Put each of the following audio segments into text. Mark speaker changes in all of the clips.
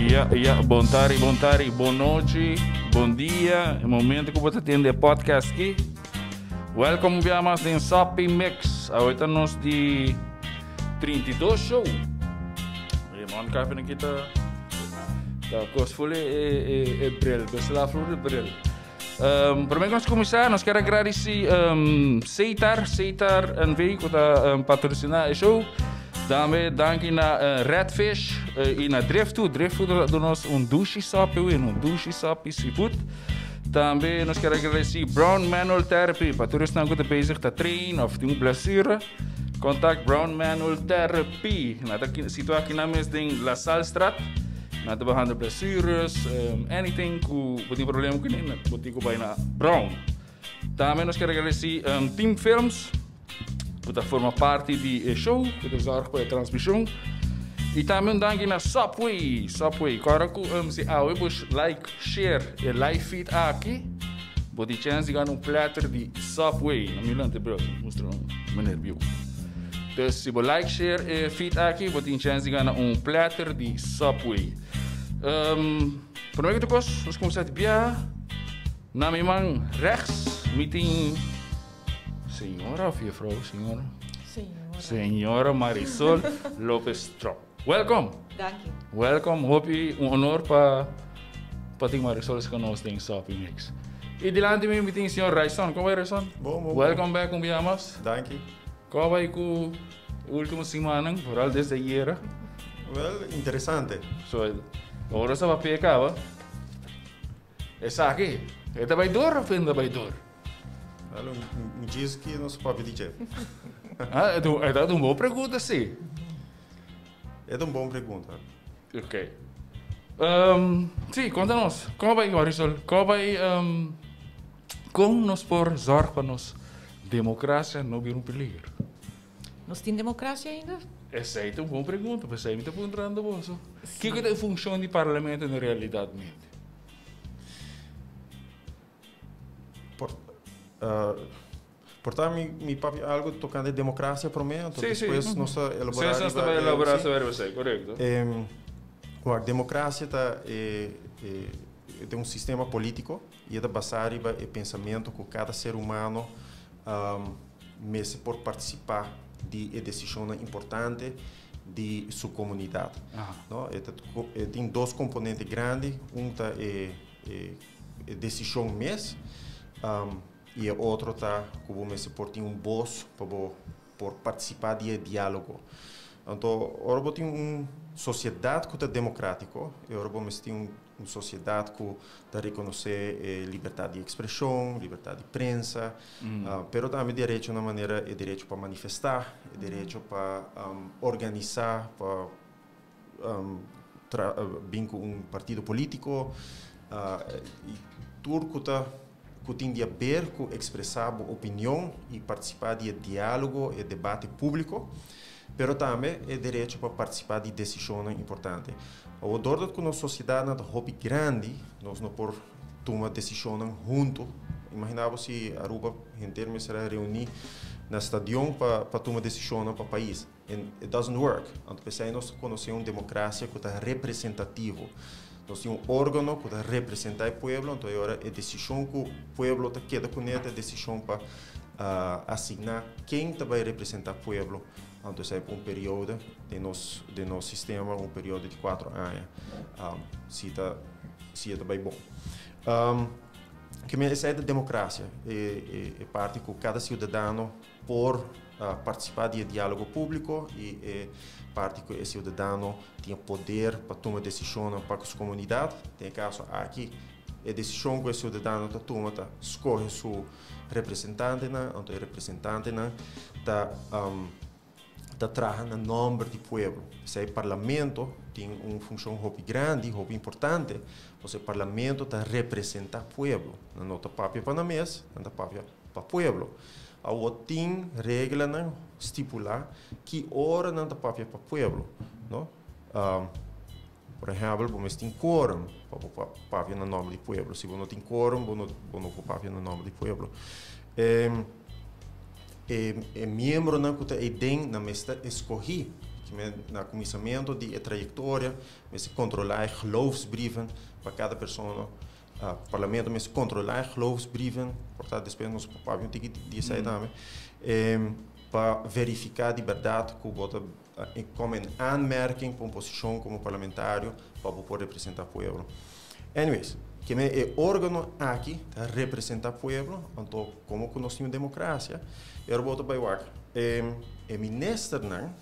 Speaker 1: Ja, ja, bon tardi, bon tardi, bon nochi, bon dia. E momento ku bo ta tende e podcast aki. Welcome un bia mas den Soppy Mix. Awor ta nos di 32 show. E man kafe na kita ta kos full e, e, e bril. Besla flor de bril. Promé ku nos kuminsá, nos kier a gradisí Seitar, Seitar NV ku ta patrosiná e show. Tambe danki na Redfish i na Driftwood. Driftwood ta duna nos un dushi sòpi win, un dushi sòpi seafood. Tambe nos kier a gradisí Brown Manual Therapy pa tur esnan ku ta bezig ta train òf tin un blesura. Contact Brown Manual Therapy. Nan ta situá aki nan mes den La Salstraat. Nan ta bahando blessures, anything ku bo tin problema kuné, bo tin ku bai na Brown. Tambe nos kier agradesí Team Films ku ta forma parti di e show, ku ta zorg pa e transmishon. I tambe un danki na Subway. Subway, kòrda ku si awe bo like, share e live feed aki, Bo tin chens di gana un platter di Subway. Na mi lante bril, mustra un meneer bieu. Dus si bo like, share e feed aki, bo tin chens di gana un platter di Subway. Prome ku tur kos, nos kuminsá di bia. Na mi man rechts, mi tin señora of juffrouw? Señora?
Speaker 2: Señora.
Speaker 1: Señora Marisol Lopez Tromp. Welcome.
Speaker 2: Danki.
Speaker 1: Welcome, hopi un honor pa pa tin Marisol esca nos den Sopi Mix. Y dilanti mi mi tin señor Ryson. Como bay Ryson?
Speaker 3: Bon, bon.
Speaker 1: Welcome back un bia mas.
Speaker 3: Danki.
Speaker 1: Como bay cu ultimo simanan, vooral desde ayera?
Speaker 3: Wel, interesante.
Speaker 1: So, ora sa papia caba. Esaki, e ta bay door of e no ta bay door?
Speaker 3: Wel, un djis ki nos papia di dje.
Speaker 1: Ah, e ta un bon pregunta si.
Speaker 3: E ta un bon pregunta.
Speaker 1: Ok. Sí, konta nos. Kon bai, Marisol? Kon bai, kon nos por zorg pa nos demokrasia no bira un peligro?
Speaker 2: Nos tin demokrasia ainda?
Speaker 1: Esei ta un bon pregunta, p'esei mi ta puntrando boso. Kiko ta e funshon di parlamento na realidatmente?
Speaker 3: Por, Por ta mi mi papia algo tocante democracia prome, anto
Speaker 1: Sí, sí.
Speaker 3: despues nos ta elabora
Speaker 1: Sí, nos ta
Speaker 3: riba
Speaker 1: bay
Speaker 3: e
Speaker 1: elabora
Speaker 3: sí.
Speaker 1: sobre esey, corecto.
Speaker 3: Wak, democracia ta e e e ta un sistema politico y e ta basa riba e pensamento cu cada ser humano mester por participa di e decisionnan importante di su comunidad. No, e ta e tin dos componente grandi, un ta e e e decision mes, I e otro ta ku bo mester por tin un bos pa bo por partisipá di e diálogo. Anto ora bo tin un sosiedat ku ta demokrátiko i ora bo mester tin un sosiedat ku ta rekonosé e libertat di ekspreshon, libertat di prensa, pero tambe derechonan manera e derecho pa manifestá, e derecho pa organisá, pa bin ku un partido polítiko i tur ku ta ku tin di haber ku ekspresá bo opinion i partisipá di e diálogo, e debate públiko, pero tambe e derecho pa partisipá di desishonnan importante. Awor dor dat ku nos sosiedatnan ta hopi grandi, nos no por tuma desishonnan huntu. Imaginá bo si Aruba henter mester a reuní na stadion pa tuma desishonnan pa pais. And it doesn't work. Anto p'esei nos ta konosé un demokrasia ku ta representativo. Nos tin un órgano ku ta representá e pueblo, anto e ora e desishon ku pueblo ta keda kuné ta e desishon pa asigná ken ta bai representá pueblo. Anto esei pa un periodo den nos den nos sistema, un periodo di kuatro aña, si ta si e ta bai bon. Ke esei ta demokrasia, e parti ku kada siudadano por partisipá di e diálogo públiko i e parti ku e siudadano tin e poder pa tuma desishonnan pa ku su komunidat. Den e kaso aki e desishon ku e siudadano ta tuma ta skohe su representantenan, anto e representantenan ta ta traha na nòmber di pueblo. P'esei parlamento tin un funshon hopi grandi, hopi importante, pasobra e parlamento ta representá pueblo. Nan no ta papia pa nan mes, nan ta papia pa pueblo. Awor tin reglanan stipulá ki ora nan ta papia pa pueblo, no? Por ehèmpel, bo mester tin quorum pa bo papia na nòmber di pueblo. Si bo no tin quorum, bo no bo no por papia na nòmber di pueblo. E e miembronan ku ta eiden nan mester ta eskohí. Ke na kuminsamentu di e trayektoria, mester kontrolá e geloofsbrieven pa kada persona. Parlamento mester kontrolá e geloofsbrieven, por despues nos por papia un tiki di esei tambe, pa verifiká di berdat ku bo ta kom in aanmerking pa un posishon komo parlamentario pa bo por representá pueblo. Anyways, ke men e órgano aki ta representá pueblo, anto komo ku nos tin un demokrasia, e ora bo ta bai wak e ministernan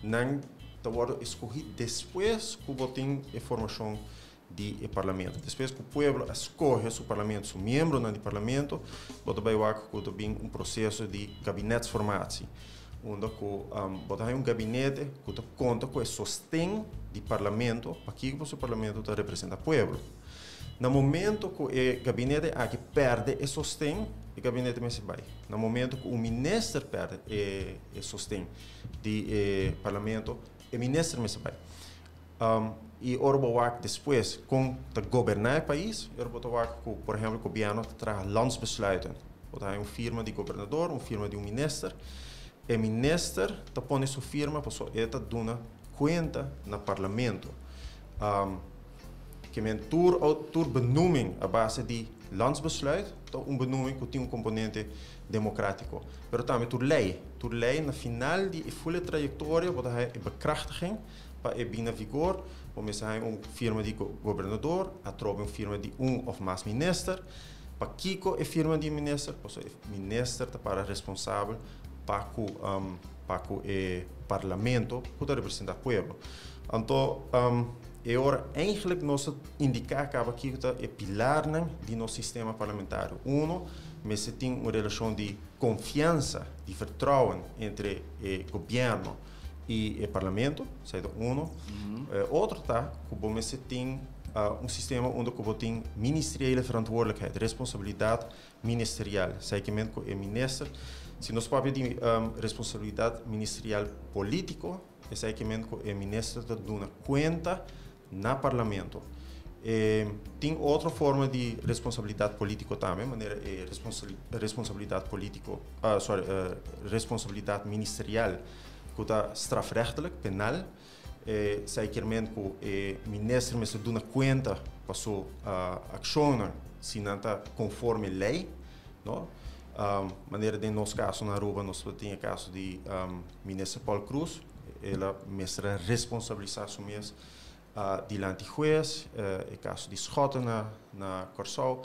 Speaker 3: nan ta wòrdu eskohí despues ku bo tin e formashon di e parlamento. Despues ku pueblo a skohe su parlamento, su miembronan di parlamento, bo ta bai wak ku ta bin un proseso di kabinetsformatie, unda ku bo ta haña un gabinete ku ta konta ku e sosten di parlamento, pakiko pasobra parlamento ta representá pueblo. Na momento ku e gabinete aki pèrdè e sosten, e gabinete mester bai. Na momento ku un minister pèrdè e sosten di e parlamento, e minister mester bai. I ora bo wak despues kon ta goberná e pais, e ora bo ta wak ku, por ehèmpel, gobièrnu ta traha landsbesluiten. Bo ta haña un firma di gobernador, un firma di un minister. E minister ta pone su firma pasobra e ta duna kuenta na parlamento. Ke men tur tur benoeming a base di landsbesluit ta un benoeming ku tin un komponente demokrátiko. Pero tambe tur lei, tur lei na final di e fule trayektoria bo ta haña e bekrachtiging pa e bin na vigor, bo mester haña un firma di gobernador, atrobe un firma di un òf mas minister. Pakiko e firma di minister? Pasobra e minister ta para responsabel pa ku pa ku e parlamento ku ta representá pueblo. Anto e ora eigenlijk nos ta indiká kaba kiko ta e pilarnan di nos sistema parlamentario. Uno, mester tin un relashon di konfiansa, di vertrouwen entre e gobièrnu i e parlamento, esei ta uno. E otro ta ku bo mester tin un sistema unda ku bo tin ministeriële verantwoordelijkheid, responsabilidat ministerial. Esei ke men ku e minister, si nos papia di responsabilidat ministerial polítiko, esei ke men ku e minister ta duna kuenta na parlamento. E tin otro forma di responsabilidat polítiko tambe, manera e responsabilidat polítiko, sorry, responsabilidat ministerial ku ta strafrechtelijk, penal. Esei kier men ku e minister mester duna kuenta pa su akshonnan si nan ta konforme lei, no? Manera den nos kaso na Aruba nos tin e kaso di minister Paul Croes, el a mester a responsabilisá su mes dilanti hues, e kaso di Schotten na Kòrsou,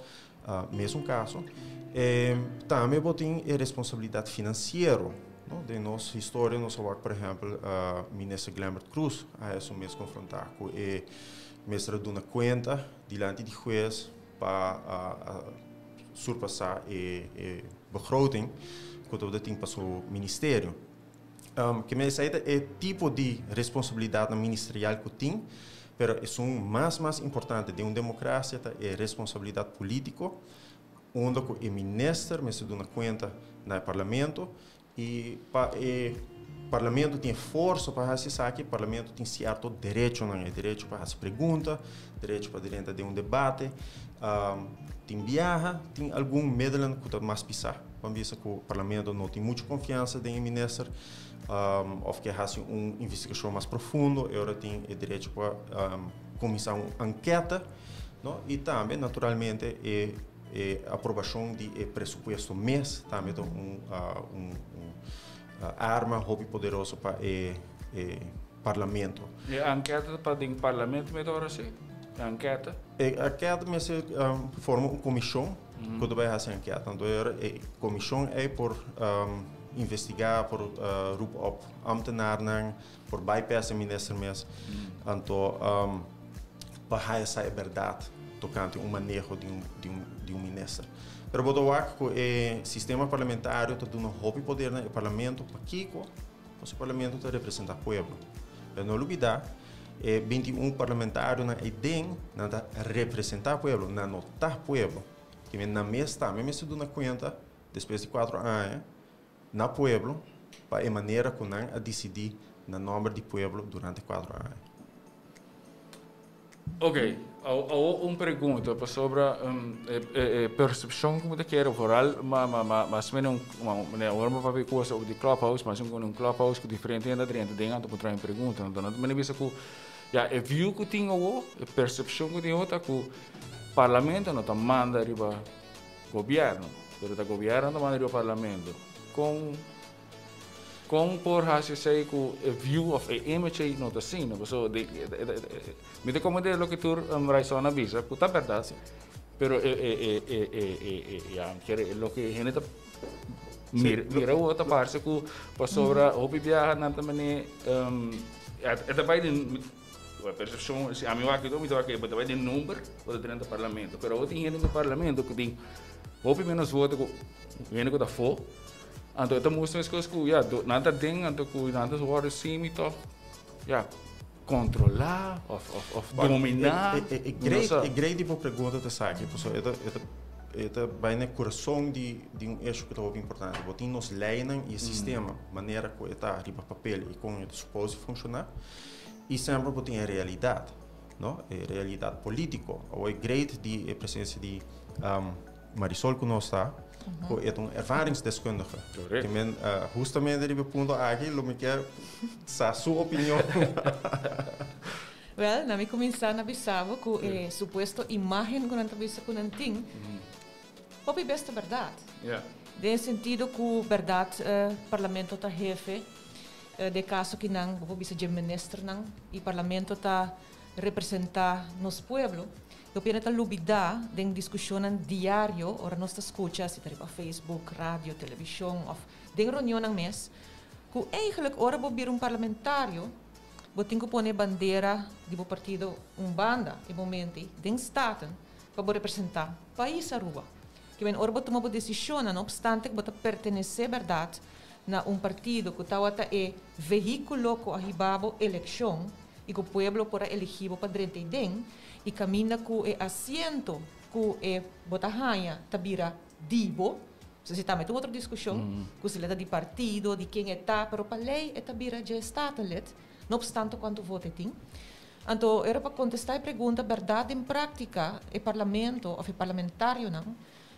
Speaker 3: mesun kaso. Tambe bo tin e responsabilidat finansiero, no? Den nos historia nos a wak por ehèmpel minister Glenbert Croes a haya su mes konfrontá ku e mester a duna kuenta dilanti di hues pa surpasá e begroting ku tabata tin pa su ministerio. Ke men esei ta e tipo di responsabilidatnan ministerial ku tin, pero esun mas mas importante den un demokrasia ta e responsabilidat polítiko, unda ku e minister mester duna kuenta na e parlamento i pa e parlamento tin e forsa pa hasi esaki, e parlamento tin sierto derechonan, e derecho pa hasi pregunta, derecho pa drenta den un debate, tin biaha tin algun middelen ku ta mas pisá. Ban bisa ku parlamento no tin muchu konfiansa den e minister òf ke hasi un investigashon mas profundo, e ora tin e derecho pa kuminsá un anketa, no? I tambe naturalmente e e aprobashon di e presupuesto mes tambe ta un un arma hopi poderoso pa e e parlamento.
Speaker 1: E anketa ta pa den parlamento mester ora si? E anketa?
Speaker 3: E anketa mester forma un komishon ku ta bai hasi anketa. Anto e komishon ei por investigá, por roep op ambtenarnan, por bypass e minister mes. Anto pa haya sa e bèrdat tokante un maneho di un di un minister. Pero bo ta wak ku e sistema parlamentario ta duna hopi poder na e parlamento. Pakiko? Pasobra parlamento ta representá pueblo. Pero no lubidá, e 21 parlamentarionan ei den, nan ta representá pueblo, nan no ta pueblo. Kimen nan mes tambe mester duna kuenta, despues di kuatro aña, na pueblo pa e manera ku nan a disidí na nòmber di pueblo durante kuatro aña.
Speaker 1: Ok, awor un pregunta pasobra e percepcion cu mi ta kere vooral ma ma ma mas mene un ma awor mi papia cosa over di clubhouse mas un un clubhouse cu diferente hende a drenta den anto por trae un pregunta anto nan ta mene bisa cu ya e view cu tin awor e percepcion cu tin awor ta cu parlamento no ta manda riba gobierno pero ta gobierno ta manda riba parlamento con Kon por hasi esei ku e view of e image ei no ta asina? Pasobra di mi ta komprende loke tur Raison a bisa ku ta bèrdat, pero e e e e e e e ya mi kere loke hende ta mira mira awor ta parse ku pasobra hopi biaha nan ta mane e ta bai den persepshon si ami wak mi ta wak e ta bai den number ku ta drenta parlamento pero awor tin hende den parlamento ku tin hopi menos voto ku hende ku ta afó. Anto e ta mustra mes kos ku ya nan ta den anto ku nan ta wòrdu simi tòg ya kontrolá òf òf òf dominá.
Speaker 3: E great e great di bo pregunta ta esaki pasobra e ta e ta e ta bai na e kurason di di un esho ku ta hopi importante. Bo tin nos leinan i e sistema manera ku e ta riba papel i kon e ta supos di funshoná i semper bo tin e realidat no e realidat polítiko. Awor e great di e presensia di Marisol ku nos ta, ku e ta un ervaringsdeskundige.
Speaker 1: Correct.
Speaker 3: Ke men hustamente riba e punto aki lo mi kier sa su opinion.
Speaker 2: Wel, na mi kuminsá na bisa bo ku e supuesto imágen ku nan ta bisa ku nan tin, hopi bes ta bèrdat. Den e sentido ku bèrdat parlamento ta hefe, den e kaso ki nan bo por bisa dje ministernan i parlamento ta representá nos pueblo. Lopiana ta lubidá den diskushonnan diario ora nos ta skucha, si ta riba Facebook, radio, televishon òf den reunionnan mes, ku eigentlik ora bo bira un parlamentario bo tin ku pone e bandera di bo partido un banda e momento ei den Staten pa bo representá pais Aruba. Kimen ora bo tuma bo desishonnan, no opstante ku bo ta pertenesé bèrdat na un partido ku tawata e vehíkulo ku a hiba bo elekshon i ku pueblo por a eligí bo pa drenta ei den, i kaminda ku e asiento ku e bo ta haña ta bira di bo, si tambe ta un otro diskushon, ku si ta di partido, di ken e ta, pero pa lei e ta bira dje statenlid, no opstante kuantu voto e tin. Anto era pa kontestá e pregunta, bèrdat den práktika e parlamento òf e parlamentarionan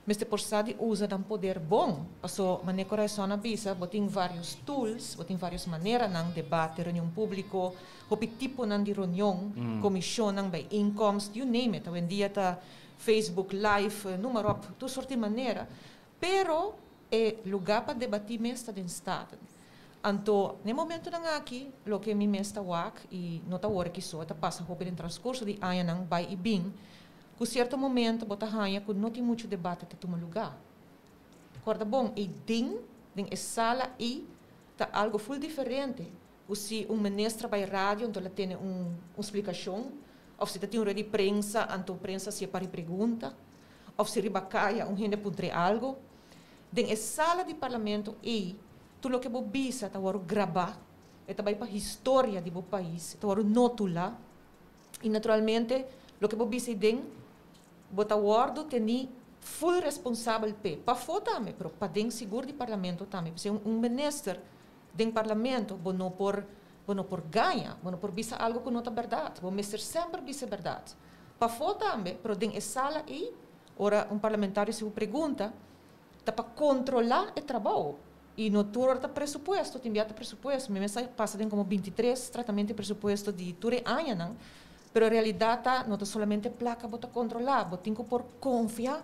Speaker 2: Mester por sa di usa nan poder bon, paso manera ku Raison a bisa, bo tin varios tools, bo tin varios maneranan, debate, reunion públiko, hopi tiponan di reunion, komishonnan, bijeenkomst, you name it, awendia ta Facebook live, noem maar op, tur sort di manera, pero e lugá pa debatí mes ta den Staten. Anto, n'e momentonan aki, loke mi mes ta wak, i no ta wor aki so, e ta pasa hopi den transkurso di añanan bai i bin, Ku sierto momento bo ta haña ku no tin muchu debate ta tuma lugá. Kòrda bon, ei den den e sala ei ta algo ful diferente ku si un minister bai radio anto el a tene un un splikashon òf si ta tin un rueda di prensa anto prensa hasié par di pregunta òf si riba kaya un hende puntr'é algo. Den e sala di parlamento ei tur loke bo bisa ta wòrdu grabá, e ta bai pa historia di bo pais, e ta wòrdu notulá. I naturalmente loke bo bisa ei den, bo ta wòrdu tení ful responsabel p'e. Pafó tambe, pero paden sigur di parlamento tambe. P'esei un minister den parlamento bo no por bo no por gaña, bo no por bisa algu ku no ta bèrdat. Bo mester semper bisa e bèrdat. Pafó tambe, pero den e sala ei, ora un parlamentario hasi bo pregunta, ta pa kontrolá e trabou. I no tur ora ta presupuesto, tin bia ta presupuesto. Mi mes a pasa den como bintitres tratamento di presupuesto di tur e añanan, pero realidad ta no ta solamente placa bo ta controla, bo tin cu por confia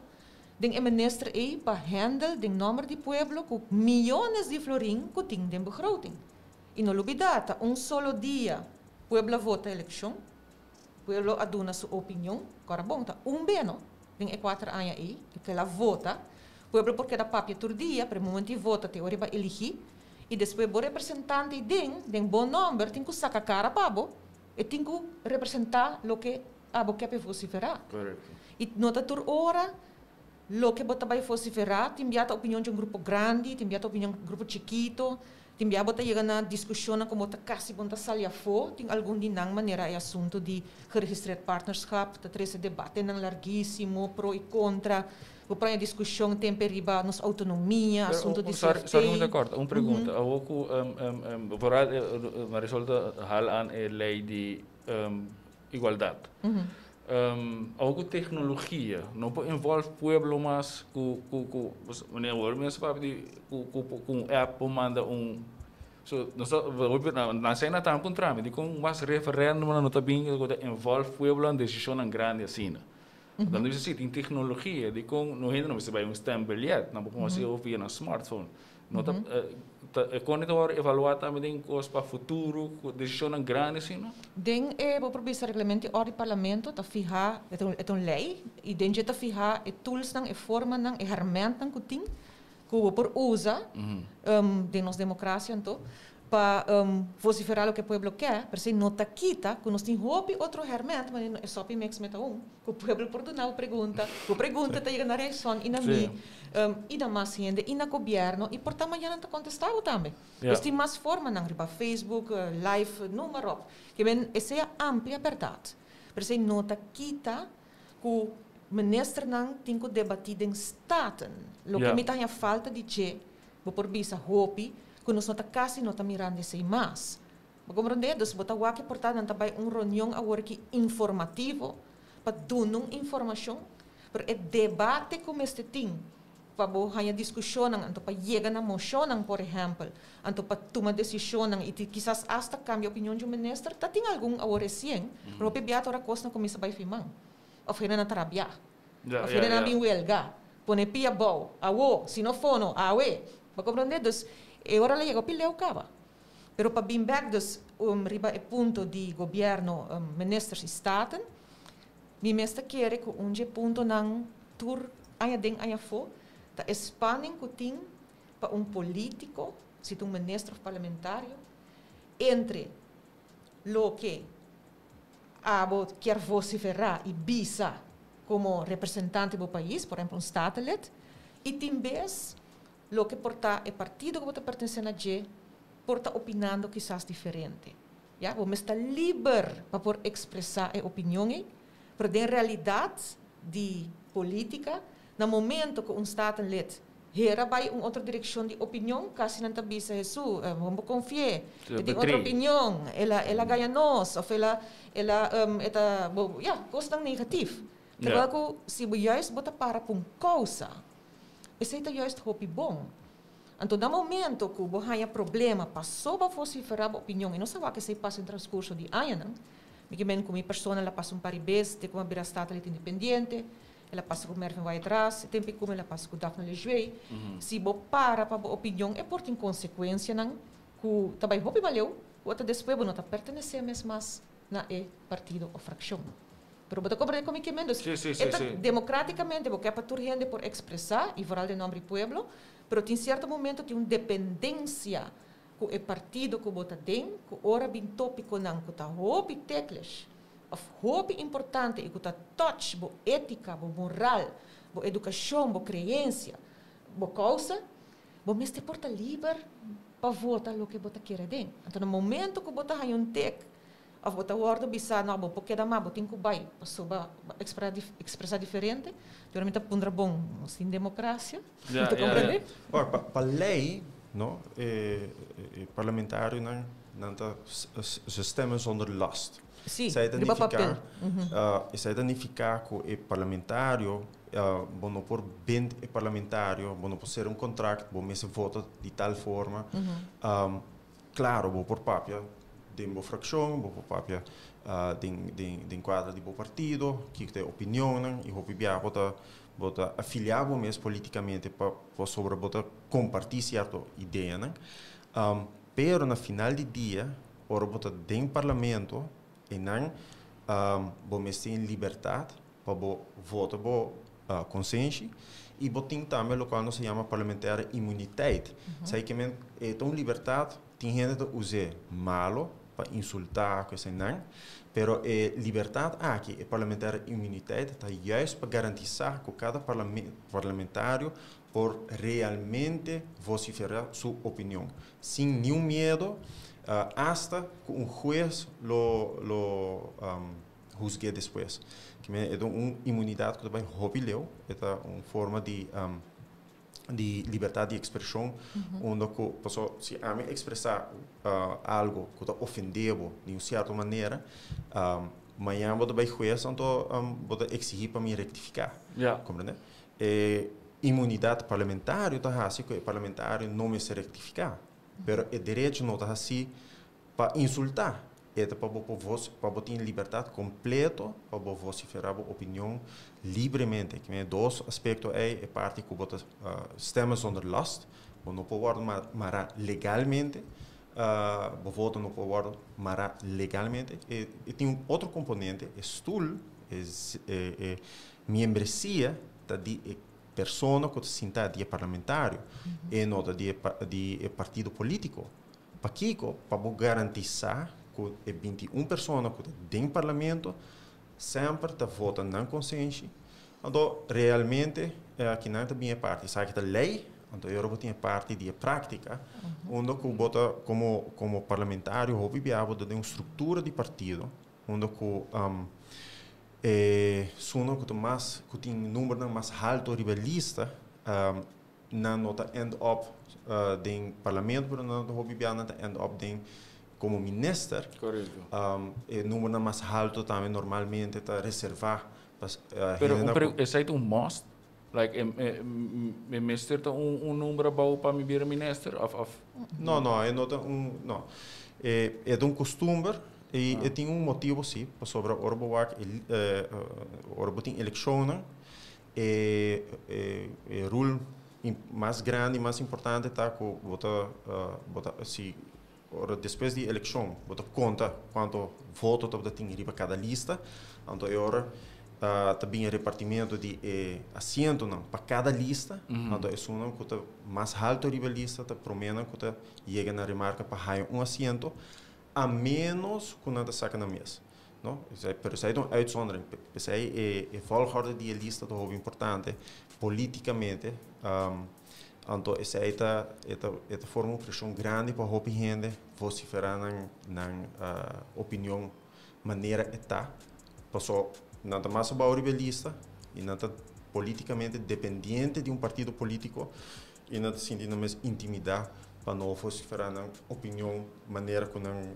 Speaker 2: den e minister ey pa handle den nomber di pueblo cu miyones di florin cu tin den begroting. I no lubida ta un solo dia pueblo a vota eleccion, pueblo a duna su opinion, cora bon ta un beno den e cuater aña ey cu el a vota. Pueblo por keda papia tur dia, pero e momento di vota te ora e bai eligi y despues bo representante y den den bo nomber tin cu saca cara pa bo, e tin cu representa loke abo ke pa e vocifera. Y no ta tur ora loke bo ta bai vocifera tin bia ta opinion di un grupo grandi, tin bia ta opinion di un grupo chikito, Tin bia bo ta yega na diskushonnan ku bo ta kasi bon ta sali afó. Tin algun di nan manera e asuntu di geregistreerd partnerschap ta trese debatenan largísimo, pro i kontra. Bo por haña diskushon tempe riba nos outonomia, asuntu di
Speaker 1: Sorry,
Speaker 2: CFT.
Speaker 1: sorry mi ta kòrta. Un pregunta. Awor ku vooral Marisol ta hal aan e lei di. Igualdad. Awor tecnologia, no por involve pueblo mas cu meneer awor mes papia di cu un app por manda un so nos ta na esena ta puntra mi dicon mas referendum no ta bin cu ta involve pueblo den decisionnan grandi asina. Dan bisa si tin tecnologia dicon no hende no mester bay un stembiljet, nan por haci via nan smartphone. No ta ta con ta worde evalua tambe den cos pa futuro cu decisionnan grandi asina?
Speaker 2: Den e bo por bisa Reglamento di Orde di Parlamento ta fiha, e ta un ley, y den dje ta fiha e toolsnan, e formanan, e hermentnan cu tin cu bo por usa den nos democracia anto pa vocifera loke e pueblo ke, pero esey no ta kita cu nos tin hopi otro herment, manera e sopi mix meta un. Ku pueblo por duna bo pregunta, bo pregunta ta yega na Reson i na mi i na mas hende i na gobièrnu i por ta mañana nan ta kontestá bo tambe. Pues tin mas formanan riba Facebook, live, noem maar op. Ke men esei a amplia bèrdat. Pero esei no ta kita ku ministernan tin ku debatí den Staten. Loke mi ta haña falta di dje, bo por bisa hopi, ku nos no ta kasi no ta mirando esei mas. Bo komprondé? Dus bo ta wak e portal, nan ta bai un reunion awor ki informativo pa duna un informashon, pero e debate ku mester tin pa bo haña diskushonnan, anto pa yega na moshonnan por ehèmpel, anto pa tuma desishonnan i kisas asta kambia opinion di un minister, ta tin algun awor resien, pero hopi bia ta ora kosnan kuminsá bai fiman òf hendenan ta rabiá, òf hendenan a bin welga, pone pia abou, awo, si no fono, awe. Bo komprondé? Dus e ora la yega hopi leu kaba. Pero pa bin bek dus riba e punto di gobierno, ministers y staten, mi mes ta kere cu un dje puntonan tur aña den aña afo ta e spanning cu tin pa un politico, si ta un minister of parlamentario, entre loke abo kier vocifera y bisa como representante bo pais, por ehempel un statenlid, y tin bes Loke por ta e partido ku bo ta pertenesé na dje por ta opinando kisas diferente. Ya, bo mes ta liber pa por ekspresá e opinion ei, pero den realidat di polítika, na momento ku un Statenlid hera bai un otro direkshon di opinion, kasi nan ta bisa, Hesu, bo no konfi'é, e tin otro opinion, el a el a gaña nos, òf el a el a e ta, bo, ya, kosnan negatif. Terwijl ku si bo juist bo ta para pa un kousa, Esei ta juist hopi bon. Anto na momento ku bo haña problema paso bo vosiferá bo opinion, i nos a wak esei pasa den transkurso di añanan, mi ke men ku mi persona el a pasa un par di bes te ku a bira statelid independiente, el a pasa ku Mervin Wyatt-Ras, e tempu ku el a pasa ku Daphne Lejuey. Si bo para pa bo opinion e por tin konsekuensianan ku ta bai hopi baleu ku ata despues bo no ta pertenesé mes mas na e partido òf frakshon. Pero bo ta comprende con mi ke men? Dus e ta democraticamente bo ke pa tur hende por expresa y vooral den nomber di pueblo, pero tin cierto momento tin un dependencia cu e partido cu bo ta den, cu ora bin topiconan cu ta hopi teklish of hopi importante y cu ta touch bo etica, bo moral, bo educacion, bo creencia, bo causa, bo mester por ta liber pa vota loke bo ta kere den. Anto na momento cu bo ta haña un tek Of bo ta wordo bisa, no, bo por keda ma bo tin ku bai pasobra bo ekspresá diferente. Djora mi ta puntra bon, nos tin demokrasia? Bo ta komprendé?
Speaker 3: Ora, pa lei, no, e parlamentarionan nan ta ze stemmen zonder last.
Speaker 2: Sí, riba papel.
Speaker 3: Esei ta nifiká ku e parlamentario, bo no por bind e parlamentario, bo no por sera un kontrakt, bo mester vota di tal forma. Claro, bo por papia den bo fraccion, bo por papia den den cuadro di bo partido, kiko ta e opinionnan y hopi bia bo ta bo ta afilia bo mes politicamente pa pasobra bo ta comparti cierto ideanan. Pero na final di dia ora bo ta den parlamento eynan bo mes tin libertad pa bo vota bo konsenshi i bo tin tambe lokual nos ta yama parlementaire immuniteit. Esei ke men e ta un libertat, tin hende ta us'é malo pa insultá ku eseinan, pero e libertat aki, e parlementaire immuniteit, ta juist pa garantisá ku kada parlamentario por realmente vosiferá su opinion sin niun miedo, asta ku un hues lo lo husg'é despues. Ki manera e ta un inmunidat ku ta bai hopi leu, e ta un forma di di libertat di ekspreshon unda ku pasobra si ami ekspresá algu ku ta ofendé bo di un sierto manera. Mañan bo ta bai hues anto bo ta exigi pa mi rectifica. Comprende? E inmunidad parlamentario ta haci cu e parlamentario no mester rectifica. Pero e derecho no ta haci pa insulta. E ta pa bo por pa bo tin libertad completo pa bo vocifera bo opinion libremente. Ke men dos aspecto ey, e parti cu bo ta stemmen zonder last, bo no por wordo mara legalmente. Bo voto no por wòrdu mará legalmente. E tin un otro komponente, e stul, e miembresia ta di e persona ku ta sintá di e parlamentario, e no ta di e partido polítiko. Pakiko? Pa bo garantisá ku e 21 persona ku ta den parlamento semper ta vota nan konsenshi. Anto realmente akinan ta bin e parti, esaki ta lei, anto e ora bo tin e parti di e práktika, unda ku bo ta komo komo parlamentario hopi bia bo ta den un struktura di partido unda ku e esunnan ku ta mas ku tin numbernan mas halto riba e lista nan no ta end up den parlamento pero nan ta hopi bia nan ta end up den komo minister. E numbernan mas halto tambe normalmente ta reservá.
Speaker 1: Pero un pre esei ta un must? Like e e mester ta un un number abou pa mi bira minister of of?
Speaker 3: No no e no ta un no e e ta un costumber y e tin un motibo si pasobra ora bo wak e ora bo tin eleccionnan e e e rul mas grandi mas importante ta cu bo ta bo ta si Ora despues di elekshon bo ta konta kuantu voto tabata tin riba kada lista, anto e ora ta bin e repartimentu di e asientonan pa kada lista, anto esunnan ku ta mas haltu riba e lista ta proménan ku ta yega na remarka pa haña un asiento, a ménos ku nan ta saka nan mes. No? Pero esei ta un uitzondering. P'esei e volgorde di e lista ta hopi importante polítikamente. Anto esei ta e ta e ta forma un preshon grandi pa hopi hende vosiferá nan nan opinion manera e ta. Paso nan ta mas abou riba e lista i nan ta polítikamente dependiente di un partido polítiko i nan ta sinti nan mes intimidá pa no vosiferá nan opinion manera ku nan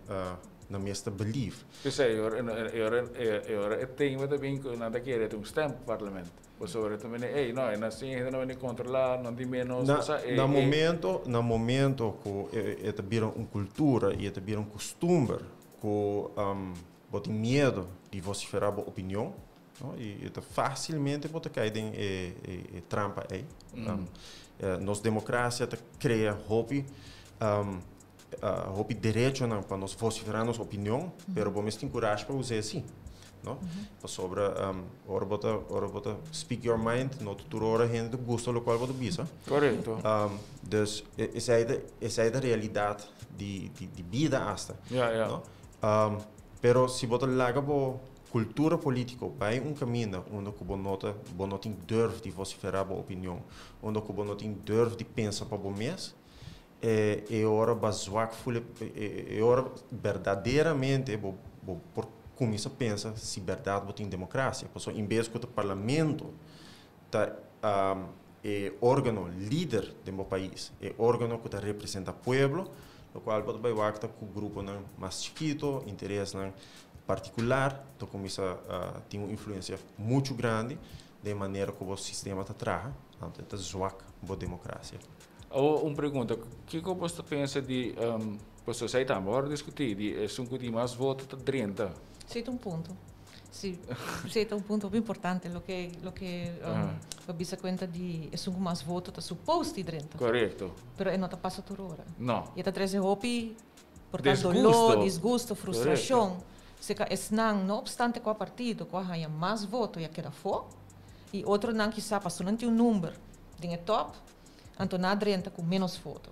Speaker 3: nan mes ta believe.
Speaker 1: P'esei e ora e ora e ora e tema ta bin ku nan ta kere ta un stemparlement. Pasobra e ta mene, ey, no, e na sin hende no bini controla, no di menos,
Speaker 3: Na, osea, e, na e. momento, na momento ku e, e ta bira un kultura i e ta bira un kustumber ku bo tin miedu di vosiferá bo opinion, no, i e ta fásilmente bo ta kai den e, e, e trampa ei. Nos demokrasia ta krea hopi hopi derechonan pa nos vosiferá nos opinion, pero bo mes tin kurashi pa us'é si, no? Pasobra ora bo ta ora bo ta speak your mind, no ta tur ora hende ta gusta lokual bo ta bisa.
Speaker 1: Korekto.
Speaker 3: Dus esei ta esei ta realidat di di bida asta.
Speaker 1: Ya, ya. No?
Speaker 3: Pero si bo ta laga bo kultura polítiko bai un kaminda unda ku bo no ta bo no tin durf di vosiferá bo opinion, unda ku bo no tin durf di pensa pa bo mes, E e ora ba zwak ful e e ora berdaderamente bo bo por cuminsa pensa si berdad bo tin democracia. Pasobra in bes cu ta parlamento ta e organo lider den bo pais, e organo cu ta representa pueblo, locual bo ta bay wak ta cu gruponan mas chikito, interesnan particular ta cuminsa tin un influencia mucho grandi den manera cu bo sistema ta traha, anto e ta zwak bo democracia.
Speaker 1: Awor un pregunta, kiko bos ta pensa di, pasobra esei tambe a wòrdu diskutí, di esun ku tin mas voto ta drenta?
Speaker 2: Esei ta un punto. Si, esei ta un punto hopi importante, loke loke bo bisa kuenta di esun ku mas voto ta supos di drenta.
Speaker 1: Korekto.
Speaker 2: Pero e no ta pasa tur ora.
Speaker 1: No.
Speaker 2: I e ta trese hopi por ta doló, disgusto, frustrashon. Seka esnan, no opstante kua partido ku a haña mas voto i a keda afó, i otronan kisá pasobra nan tin un number den e tòp, Anto nan a drenta ku ménos foto.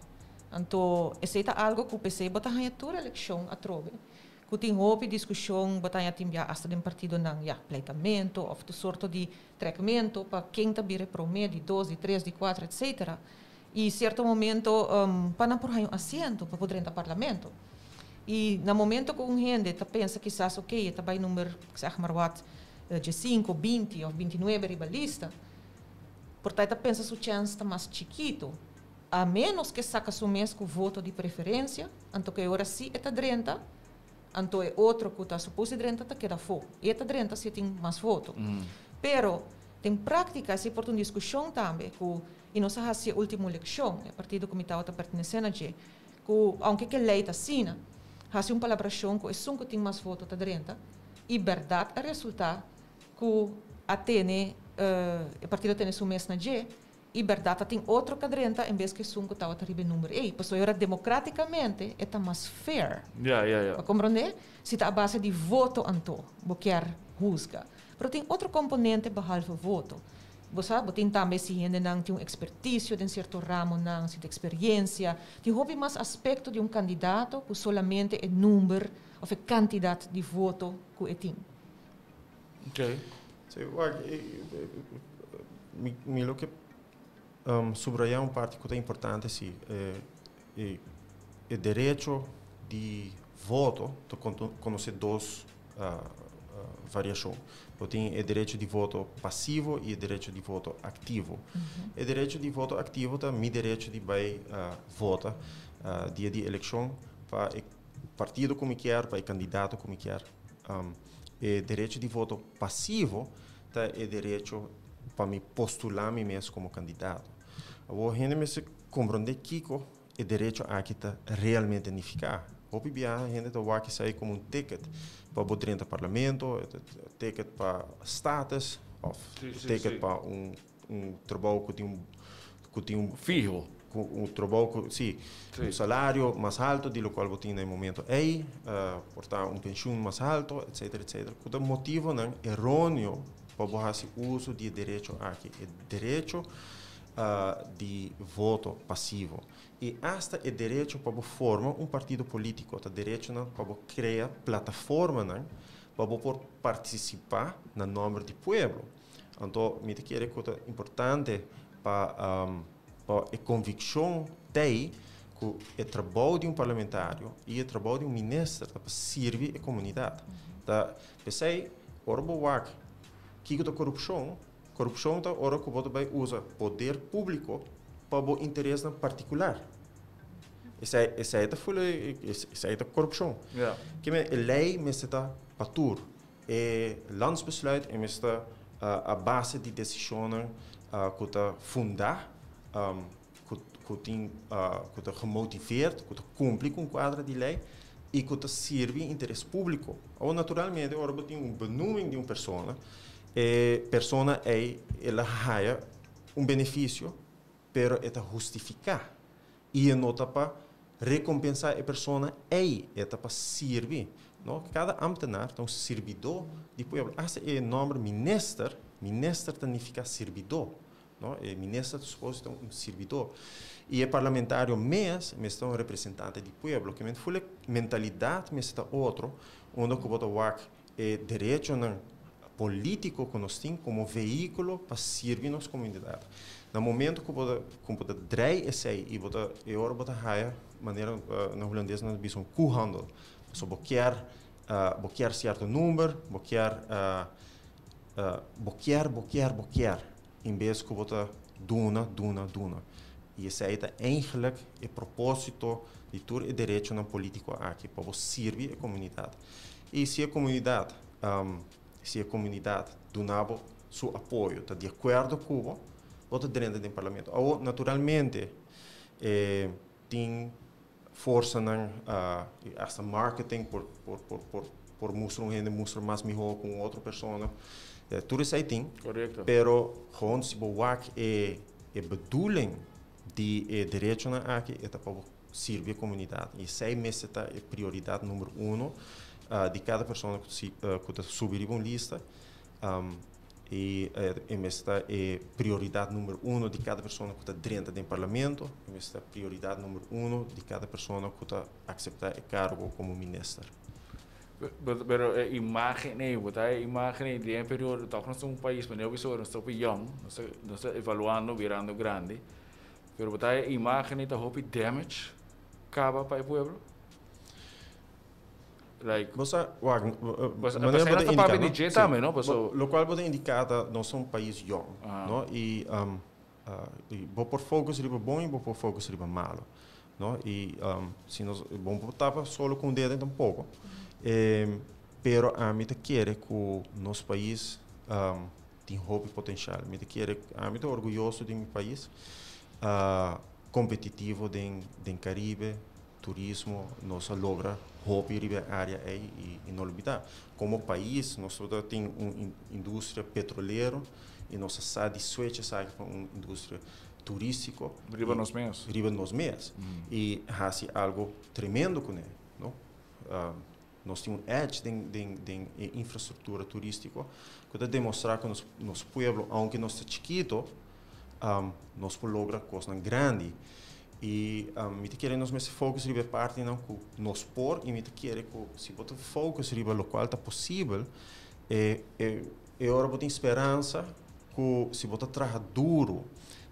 Speaker 2: Anto esei ta algo ku p'esei bo ta haña tur elekshon atrobe, ku tin hopi diskushon, bo ta haña tin bia asta den partidonan, ya, pleitamento òf tur sorto di trekmento pa ken ta bira e promé, di dos, di tres, di kuater, etsetera. I sierto momento pa nan por haña un asiento pa por drenta parlamento. I na momento ku un hende ta pensa kisas okey e ta bai number, zeg maar wat, diesinku, 20 òf 29 riba lista, Por ta e ta pensa su chèns ta mas chikitu, a ménos ke saka su mes ku voto di preferensia, anto ku e ora sí e ta drenta, Anto e otro ku ta supuesto drenta ta keda afó. E ta drenta si tin mas voto. Pero den práktika si por ta un diskushon tambe ku i nos a hasi e último elekshon, e partido ku mi tabata pertenesé na dje, ku aunke ku e lei ta asina, hasi un palabrashon ku esun ku tin mas voto ta drenta i bèrdat a resultá ku a tene e partido a tene su mes na dje i bèrdat ta tin otro ku a drenta en bes ku esun ku tabata riba e number ei. Pasobra ora demokratikamente e ta mas fair. Bo komprondé? Si ta a base di voto anto bo kier husga. Pero tin otro komponente behalve voto. Bo sa, bo tin tambe si hendenan tin un ekspertisio den sierto ramonan, si tin eksperiencia. Tin hopi mas aspekto di un kandidato ku solamente e number òf e kantidat di voto ku e tin.
Speaker 1: Ok.
Speaker 3: Sí, wak, mi lo ke subrayá un parti ku ta importante si. E derecho di voto ta konosé dos variashon. Bo tin e derecho di voto pasivo i e derecho di voto aktivo. E derecho di voto aktivo ta mi derecho di bai vota dia di elekshon pa e partido ku mi kier, pa e kandidato ku mi kier. E derecho di voto pasivo ta e derecho pa mi postulá mi mes komo kandidato. Awor hende mester komprondé kiko e derecho aki ta realmente nifiká. Hopi biaha hende ta wak esei komo un ticket pa bo drenta parlamento, ticket pa status òf ticket pa un trabou ku tin ku tin un
Speaker 1: Fiho.
Speaker 3: Ku un trabou ku si, un salario mas halto di lokual bo tin na e momento ei, por ta un penshun mas halto, etsetera, etsetera. Ku ta motivonan eróneo pa bo hasi uso di e derecho aki. E derecho di voto pasivo i asta e derecho pa bo forma un partido polítiko ta derechonan pa bo krea plataformanan pa bo por partisipá na nòmber di pueblo. Anto mi ta kere ku ta importante pa pa e konvikshon t'ei ku e trabou di un parlamentario i e trabou di un minister ta pa sirbi e komunidat. Ta p'esei ora bo wak kiko ta korupshon, Korupshon ta ora ku bo ta bai usa poder públiko pa bo interesnan partikular. Esei, esei ta ful, esei ta korupshon. Ke men, e lei mester ta pa tur. E landsbesluit e mester ta a base di desishonnan ku ta fundá, ku ku tin ku ta gemotiveerd, ku ta kumpli ku un kuadra di lei i ku ta sirbi interes públiko. Awor naturalmente ora bo tin un benoeming di un persona, E persona ei el a haya un beneficio, pero e ta hustifica. Y e no ta pa recompensa e persona ei, e ta pa sirbi. No, cada ambtenaar ta un sirbidó di pueblo. Hasta e nomber minister, minister ta nifica sirbidó. No, e minister ta suposo ta un sirbidó. Y e parlamentario mes, mes ta un representante di pueblo. Ke men ful e mentalidad mester ta otro, unda cu bo ta wak E derechonan polítiko ku nos tin komo vehíkulo pa sirbi nos komunidat. Na momento ku bo ta ku bo ta drei esei i bo ta e ora bo ta haya manera na hulandes nan ta bisa un koehandel. Pasobra bo kier bo kier sierto number, bo kier bo kier bo kier bo kier en bes ku bo ta duna duna duna. I esei ta eigenlik e propósito di tur e derechonan polítiko aki, pa bo sirbi e komunidat. I si e komunidat, si e komunidat duna bo su apoyo, ta di akuerdo ku bo, bo ta drenta den parlamento. Awor, naturalmente, e tin forsanan, hasta marketing por por por por por mustra un hende mustra mas mihó ku un otro persona. Tur esei tin.
Speaker 1: Korekto.
Speaker 3: Pero gewoon si bo wak e e bedoeling di e derechonan aki, e ta pa bo sirbi e komunidat. I esei mester ta e prioridat number uno di kada persona ku ta subi riba un lista. I e mester ta e prioridat number uno di kada persona ku ta drenta den parlamento. E mester ta prioridat number uno di kada persona ku ta akseptá e kargo komo minister.
Speaker 1: Pero e imágen ei, bo ta e imágen ei den e periodo, tòg nos ta un pais, manera bo bisa ora nos ta hopi yòn, nos ta evaluando, birando grandi. Pero bo ta e imagen ei ta hopi damage kaba pa e pueblo? Like,
Speaker 3: Bo sa, wak,
Speaker 1: Pues,
Speaker 3: manera bo
Speaker 1: ta
Speaker 3: ta indica,
Speaker 1: papia
Speaker 3: no?
Speaker 1: di dje
Speaker 3: Sí.
Speaker 1: tambe, no? Paso-
Speaker 3: Locual bo ta indica ta nos ta un pais yong,
Speaker 1: Ah.
Speaker 3: no? Y, y bo por focus riba bon y bo por focus riba malo, no? Y, si nos, bo no por tapa solo cu un dedo tampoco. Pero ami ta kere ku nos pais tin hopi potensial. Mi ta kere, ami ta orguyoso di mi pais, kompetitivo den Karibe, turismo, nos a logra hopi riba e área ei i no lubidá, komo pais nos tabata tin un industria petrolero i nos a sa di switch esaki pa un industria turístiko.
Speaker 1: Riba nos mes.
Speaker 3: Riba nos mes. I hasi algo tremendo kuné, no? Nos tin un edge den e infrastruktura turístiko ku ta demostrá ku nos pueblo, ounke nos ta chikito, nos por logra kosnan grandi. I mi ta kere nos mester focus riba e partinan ku nos por i mi ta kere ku si bo ta focus riba lokual ta posibel, e ora bo tin speransa ku si bo ta traha duru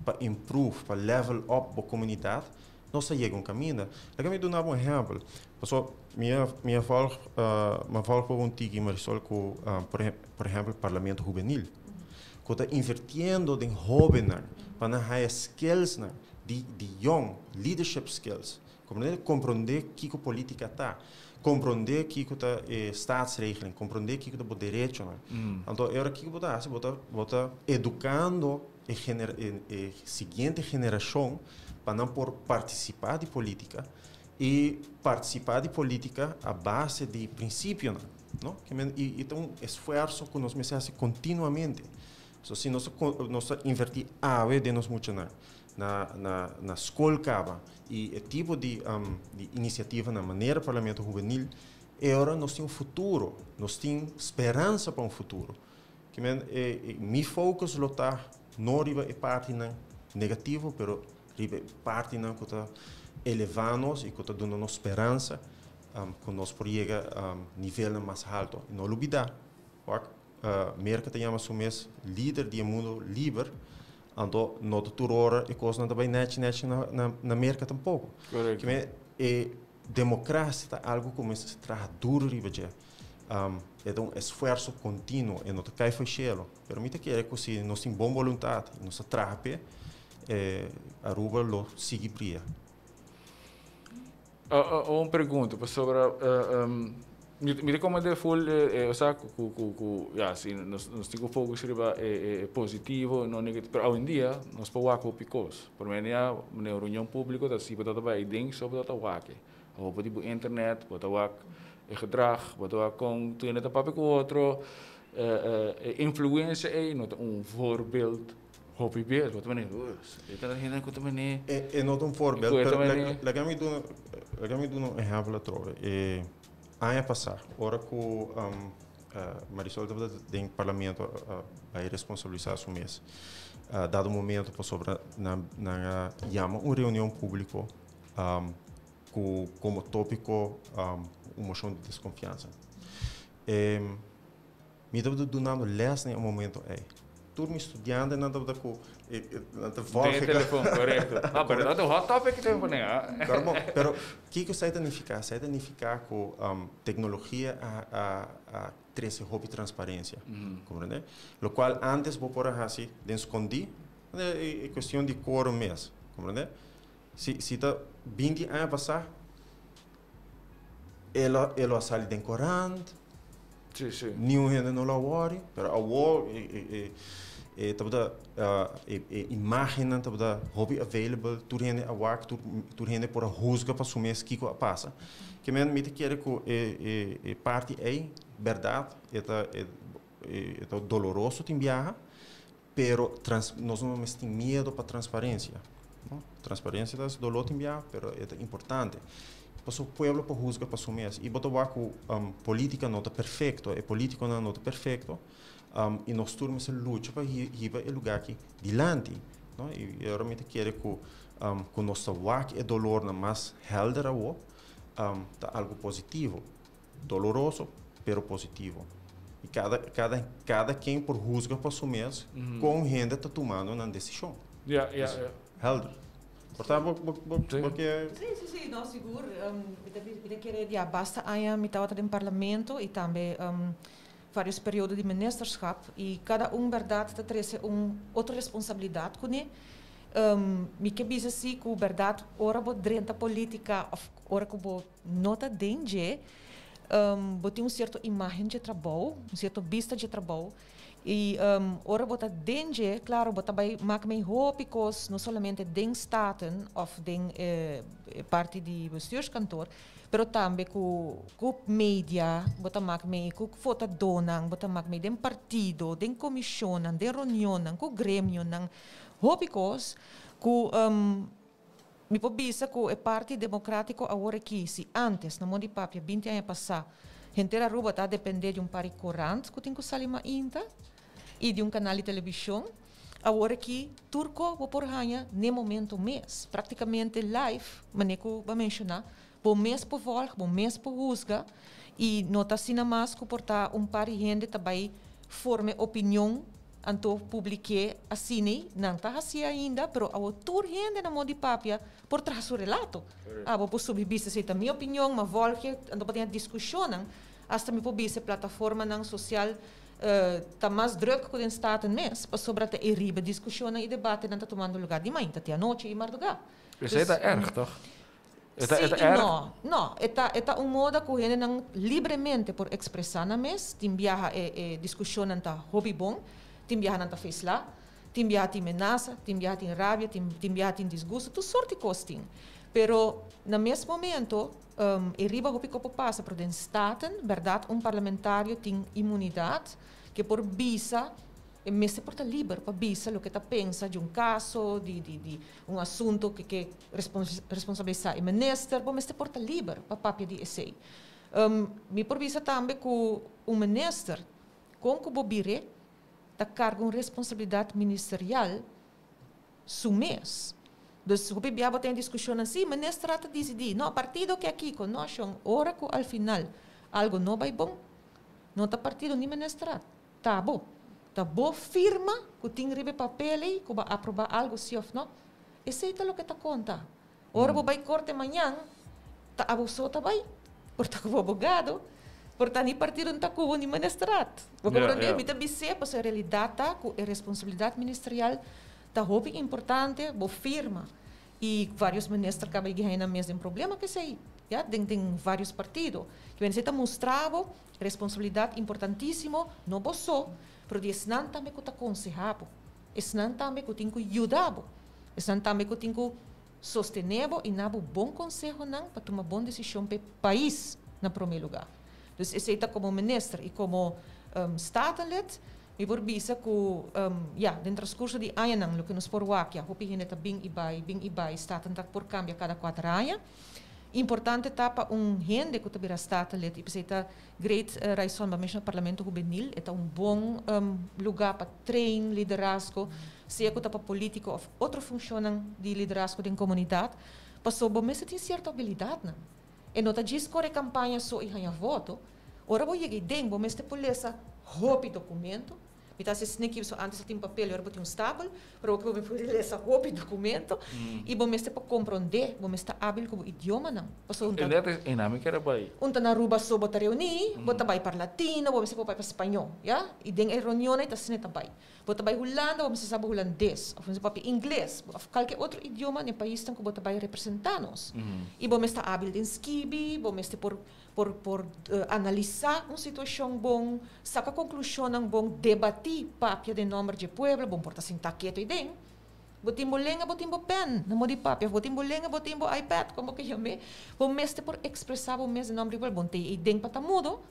Speaker 3: pa improve, pa level up bo komunidat, nos ta yega un kaminda. Laga mi duna bo un ehèmpel. Pasobra mi a mi a vòlg mi a vòlg un tiki Marisol ku por ehèmpel Parlamento Hubenil ku ta invirtiendo den hóbennan pa nan haya skillsnan di di yòn, leadership skills. Komprondé? Komprondé kiko polítika ta, komprondé kiko ta e staatsregeling, komprondé kiko ta bo derechonan. Anto e ora kiko bo ta hasi? Bo ta bo ta edukando e gener e siguiente generashon pa nan por partisipá di polítika i partisipá di polítika a base di prinsipionan, no? Ke men i ta un esfuerso ku nos mester hasi kontinuamente. So si nos nos ta invertí awe den nos muchanan na na na skol kaba i e tipo di di inisiativanan manera Parlamento Hubenil, e ora nos tin un futuro, nos tin speransa pa un futuro. Ke men e mi focus lo ta no riba e partinan negativo pero riba e partinan ku ta elevá nos i ku ta duna nos speransa ku nos por yega nivelnan mas halto. I no lubidá, wak, Merka ta yama su mes lider di e mundu liber, anto no ta tur ora e kosnan ta bai nèchi nèchi na Merka tampoko. Ke men e demokrasia ta algu ku mester traha duru riba dje. E ta un esfuerso kontinuo, e no ta kai for shelu. Pero mi ta kere ku si nos tin bon boluntat i nos ta traha p'e, Aruba lo sigui bria.
Speaker 1: Un pregunta pasobra mi ta komprende ful osea ku ku ya si nos tin ku focus riba e positivo no negativo pero awendia nos por wak hopi kos. Por mene ya na reunion publico ta si bo ta bai aden so bo ta wak e. Bo por di bo internet bo ta wak e gedrag bo ta wak kon tur hende ta papia ku otro e influencia ei no ta un voorbeeld hopi bes bo ta mane e ta hende ku ta mane.
Speaker 3: E no ta un voorbeeld pero laga mi duna laga mi duna un ehempel atrobe e aña pasa ora ku Marisol tabata den parlamento a bai responsabilisa su mes dado momento pasobra nan nan a yama un reunion publico ku komo topiko un moshon di deskonfiansa. Mi tabata dunando les na e momento ei. Tur mi studiantenan tabata ku nan ta volg.
Speaker 1: Den e telefon, korekto. Ah, pero dat ta un hot topic e tempo nei, ah.
Speaker 3: Pero bon, pero kiko esei ta nifiká? Esei ta nifiká ku teknologia a trese hopi transparensia, komprendé? Lokual ántes bo por a hasi den skondí, e kuestion di quorum mes, komprendé? Si ta 20 aña pasá, e lo e lo a sali den korant.
Speaker 1: Sí, sí.
Speaker 3: Niun hende no lo a wòri, pero awor e e tabata e e imágennan tabata hopi available, tur hende a wak, tur tur hende por a husga pa su mes kiko a pasa. Ke men mi ta kere ku e e e parti ei, bèrdat, e ta e ta doloroso tin biaha, Pero trans, nos no mester tin miedo pa transparencia, no? Transparencia ta hasi dolor tin biaha, pero e ta importante. Pasobra pueblo por huzga pa su mes. I bo ta wak ku politica no ta perfecto, e politiconan no ta perfecto, i nos tur mester lucha pa hiba e lugar aki dilanti, no? I ora mi ta kere ku ku nos ta wak e dolornan mas helder awo, ta algo positivo. Doloroso, pero positivo. Y cada, cada, cada quien por huzga pa su mes con hende ta tumando nan decision.
Speaker 1: Ja, ja, ja.
Speaker 3: Helder. Por ta bo, bo, bo,
Speaker 2: Sí.
Speaker 3: bo ke...
Speaker 2: Sí, sí, sí, no, sigur. Mi ta, mi ta kere, ya, basta aña mi tabata den parlamento y tambe varios periodo di ministerschap y cada un berdad ta trece un otro responsabilidad cune. Mi ke bisa si cu berdad ora bo drenta politica of ora cu bo No ta den dje. Bo tin un sierto imagen di trabou, un sierto bista di trabou. I ora bo ta den dje, klaro, bo ta bai mak mee hopi kos, no solamente den Staten òf den e parti di bestuurskantoor, pero tambe ku media, bo ta mak mee ku votadónan, bo ta mak mee den partido, den komishonnan, den reunionnan, ku gremionan, hopi kos ku mi por bisa ku e parti demokrátiko awor aki, si antes, na mon di papia, 20 aña pasá, henter Aruba ta dependé di un par di korant ku tin ku sali mainta i di un kanal di televishon, awor aki tur ko bo por haña n'e momento mes, praktikamente live, manera ku bo a menshoná, bo mes por vòlg, bo mes por husga i no ta asina mas ku por ta un par di hende ta bai forma e opinion. Anto publik'é asina, nan ta hasié ainda, pero awor tur hende na moda di papia por traha su relato. Abo por subi bisa esei ta mi opinion, ma volg'e, anto por tin e diskushonnan, asta mi por bisa e plataformanan sosial ta mas drùk ku den Staten mes, pasobra ta e riba diskushonnan i debatenan ta tumando lugá di mainta te anochi i mardugá.
Speaker 1: Esei ta erg, tòg?
Speaker 2: E ta, e ta erg? No, no. E ta, e ta un moda ku hendenan libremente por ekspresá nan mes. Tin biaha e, e diskushonnan ta hopi bon, tin biaha nan ta feslá, tin biaha tin menasa, tin biaha tin rabia, tin, tin biaha tin disgusto, tur sorti kos tin. Pero na mes momento, e riba hopi kos por pasa, pero den Staten, bèrdat un parlamentario tin imunidat ke por bisa. E mester por ta liber pa bisa loke ta pensa di un kaso, di di di un asunto ke ke responsabilisá e minister. Bo mester por ta liber pa papia di esei. Mi por bisa tambe ku un minister, kon ku bo bir'é, ta karga un responsabilidat ministerial su mes. Dus hopi bia bo ta den diskushonnan, si, minister a ta disidí, no, partido ke a kiko. No, shon, ora ku al final algu no bai bon, no ta partido ni minister a. Ta bo. Ta bo firma ku tin riba e papel ei ku bo a aprobá algu sí òf nò. Esei ta loke ta konta. Ora bo bai korte mañan, ta abo so ta bai. Por ta ku bo abogado, por ta ni partido no ta ku bo ni ministerat. Bo komprondé? Mi ta bis'é pasobra e realidat ta ku e responsabilidat ministerial ta hopi importante, bo firma. I varios minister kaba yega haña nan mes den problema ku esei, ya, den den varios partido. Ke esei ta mustra bo responsabilidat importantisimo, no bo so, pero di esnan tambe ku ta konsehá bo, esnan tambe ku tin ku yuda bo, esnan tambe ku tin ku sostené bo i na bo bon konsehonan pa tuma bon desishon pa e pais na promé lugá. Dus esei ta komo minister i komo Statenlid. Mi por bisa ku, ya, den transkurso di añanan loke nos por wak, ya, hopi hende ta bin i bai, bin i bai, Staten ta por kambia kada kuater aña. Importante ta pa un hende ku ta bira Statenlid, i p'esei ta great Raison ba menshona Parlamento Hubenil, e ta un bon lugá pa train liderazgo, sea ku ta pa polítiko òf otro funshonnan di liderazgo den komunidat, pasobra bo mester tin sierto abilidatnan. E no ta djis kore kampaña so i haña voto. Ora bo yega ei den, bo mester por lesa hopi dokumento. Mi ta hasi sneaky pasobra antes a tin papel i ora bo tin un stapel, pero awor bo por lesa hopi dokumento i bo mester por komprondé, bo mester ta abil ku bo idiomanan. Pasobra un ta.
Speaker 1: E net es einan mi kere bai.
Speaker 2: Un ta na Aruba so bo ta reuní, bo ta bai par latino, bo mester por bai pa spañó, ya. I den e reunionnan ei ta asina ta bai. Bo ta bai Hulanda, bo mester sa bo hulandes, òf bo mester papia ingles, òf kalke otro idioma den e paisnan ku bo ta bai representá nos. I bo mester abil den skibi, bo mester por por por analisá un situashon bon, saka konklushonnan bon, debatí, papia den nòmber dje pueblo, bo por ta sintá ketu ei den. Bo tin bo lenga, bo tin bo pèn na moda di papia, òf bo tin bo lenga, bo tin bo iPad, komo ke yam'é. Bo mester por ekspresá bo mes den nòmber di pueblo. Bo no ta ei den pa ta mudo.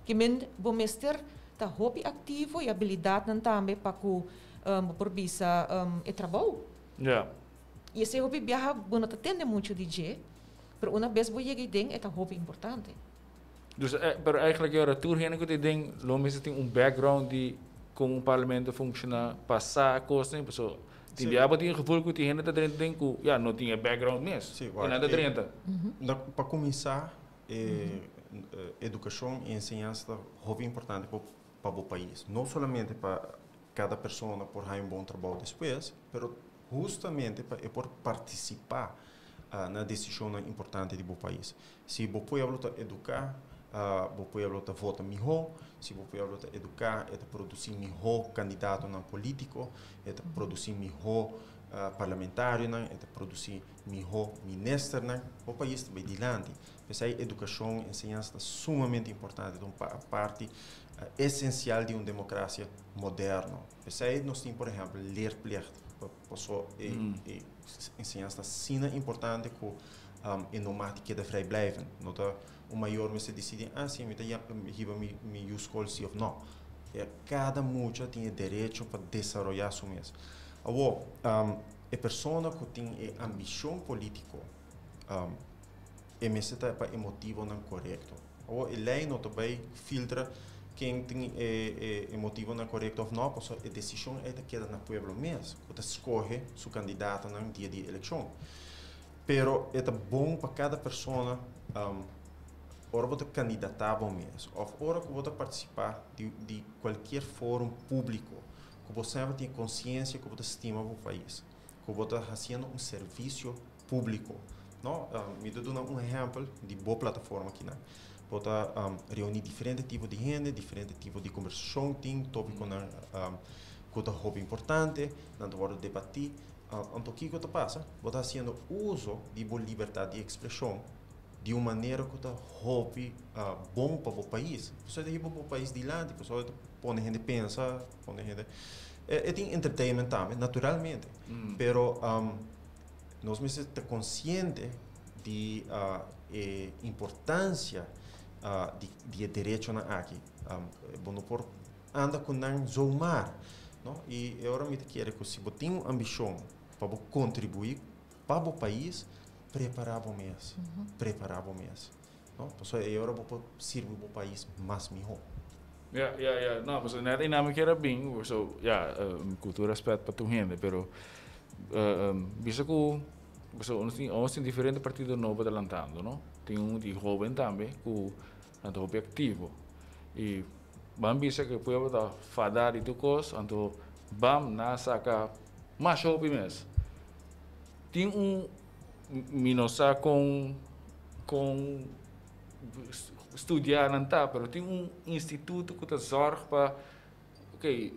Speaker 2: Ke men bo mester ta hopi aktivo i abilidatnan tambe pa ku bo por bisa e trabou.
Speaker 1: Ja.
Speaker 2: I esei hopi biaha bo no ta tende muchu di dje, pero una bes bo yega ei den e ta hopi importante.
Speaker 1: Dus pero eigenlijk e ora tur hende ku ta ei den lo mester tin un background di kon un parlamento funshoná pa sa kosnan, pasobra tin biaha bo tin e gevoel ku tin hende ta drenta den ku ya no tin e background mes
Speaker 3: Sí,
Speaker 1: i nan ta
Speaker 3: wak,
Speaker 1: drenta.
Speaker 3: Na pa kuminsá E edukashon i enseñansa ta hopi importante pa bo pais. No solamente pa kada persona por haña un bon trabou despues, pero hustamente pa e por partisipá na desishonnan importante di bo pais. Si bo pueblo ta eduká, bo pueblo ta vota mihó. Si bo pueblo ta eduká, e ta produsí mihó kandidatonan polítiko, e ta produsí mihó. parlamentarionan, e ta produsí mihó ministernan, bo pais ta bai dilanti. P'esei edukashon, enseñansa ta sumamente importante, ta un parti esensial di un demokrasia moderno. P'esei nos tin por ehèmpel leerplicht, paso e enseñansa ta asina importante ku e no mag di keda vrijblijvend. No ta un mayor mester disidí, ah si mi ta hiba mi yu skol si òf nò. Kada mucha tin e derecho pa desaroyá su mes. Awor, e persona ku tin e ambishon polítiko, e mester ta pa e motibonan korekto. Awor, e lei no ta bai filtra ken tin e motibonan korekto òf nò, pasobra e desishon ei ta keda na pueblo mes, ku ta skohe su kandidatonan dia di elekshon. Pero e ta bon pa kada persona, ora bo ta kandidatá bo mes òf ora ku bo ta partisipá di kualkier forum públiko, ku bo semper tin e konsiensia ku bo ta stima bo pais, ku bo ta hasiendo un servisio públiko. No? Mi ta duna un ehèmpel di bo plataforma akinan. Bo ta reuní diferente tipo di hende, diferente tipo di kombersashon tin, tópikonan ku ta hopi importante, nan ta wòrdu debatí. Anto kiko ta pasa? Bo ta hasiendo uso di bo libertat di ekspreshon di un manera ku ta hopi bon pa bo pais. Pasobra e ta hiba bo pais dilanti, pasobra e ta pone hende pensa, pone hende. E tin entertainment tambe, naturalmente. Pero nos mester ta konsiente di e importansia di e derechonan aki. Bo no por anda ku nan zomaar, no? I e ora mi ta kere ku si bo tin un ambishon pa bo kontribuí pa bo pais, Prepará bo mes, prepará bo mes, no? Pasobra e ora bo por sirbi bo pais mas mihó.
Speaker 1: Ya, ya, ya. No, pasobra net einan mi kier a bin, so, ya, ku tur rèspèt pa tur hende, pero bisa ku, pasobra nos tin, aos tin diferente partido nobo ta lantando, no? Tin un di hóben tambe ku nan ta hopi aktivo. I ban bisa ku e pueblo ta fadá di tur kos, anto bam, nan a saka masha hopi mes. Tin un mi no sa con con studia nan ta pero tin un instituto cu ta zorg pa ok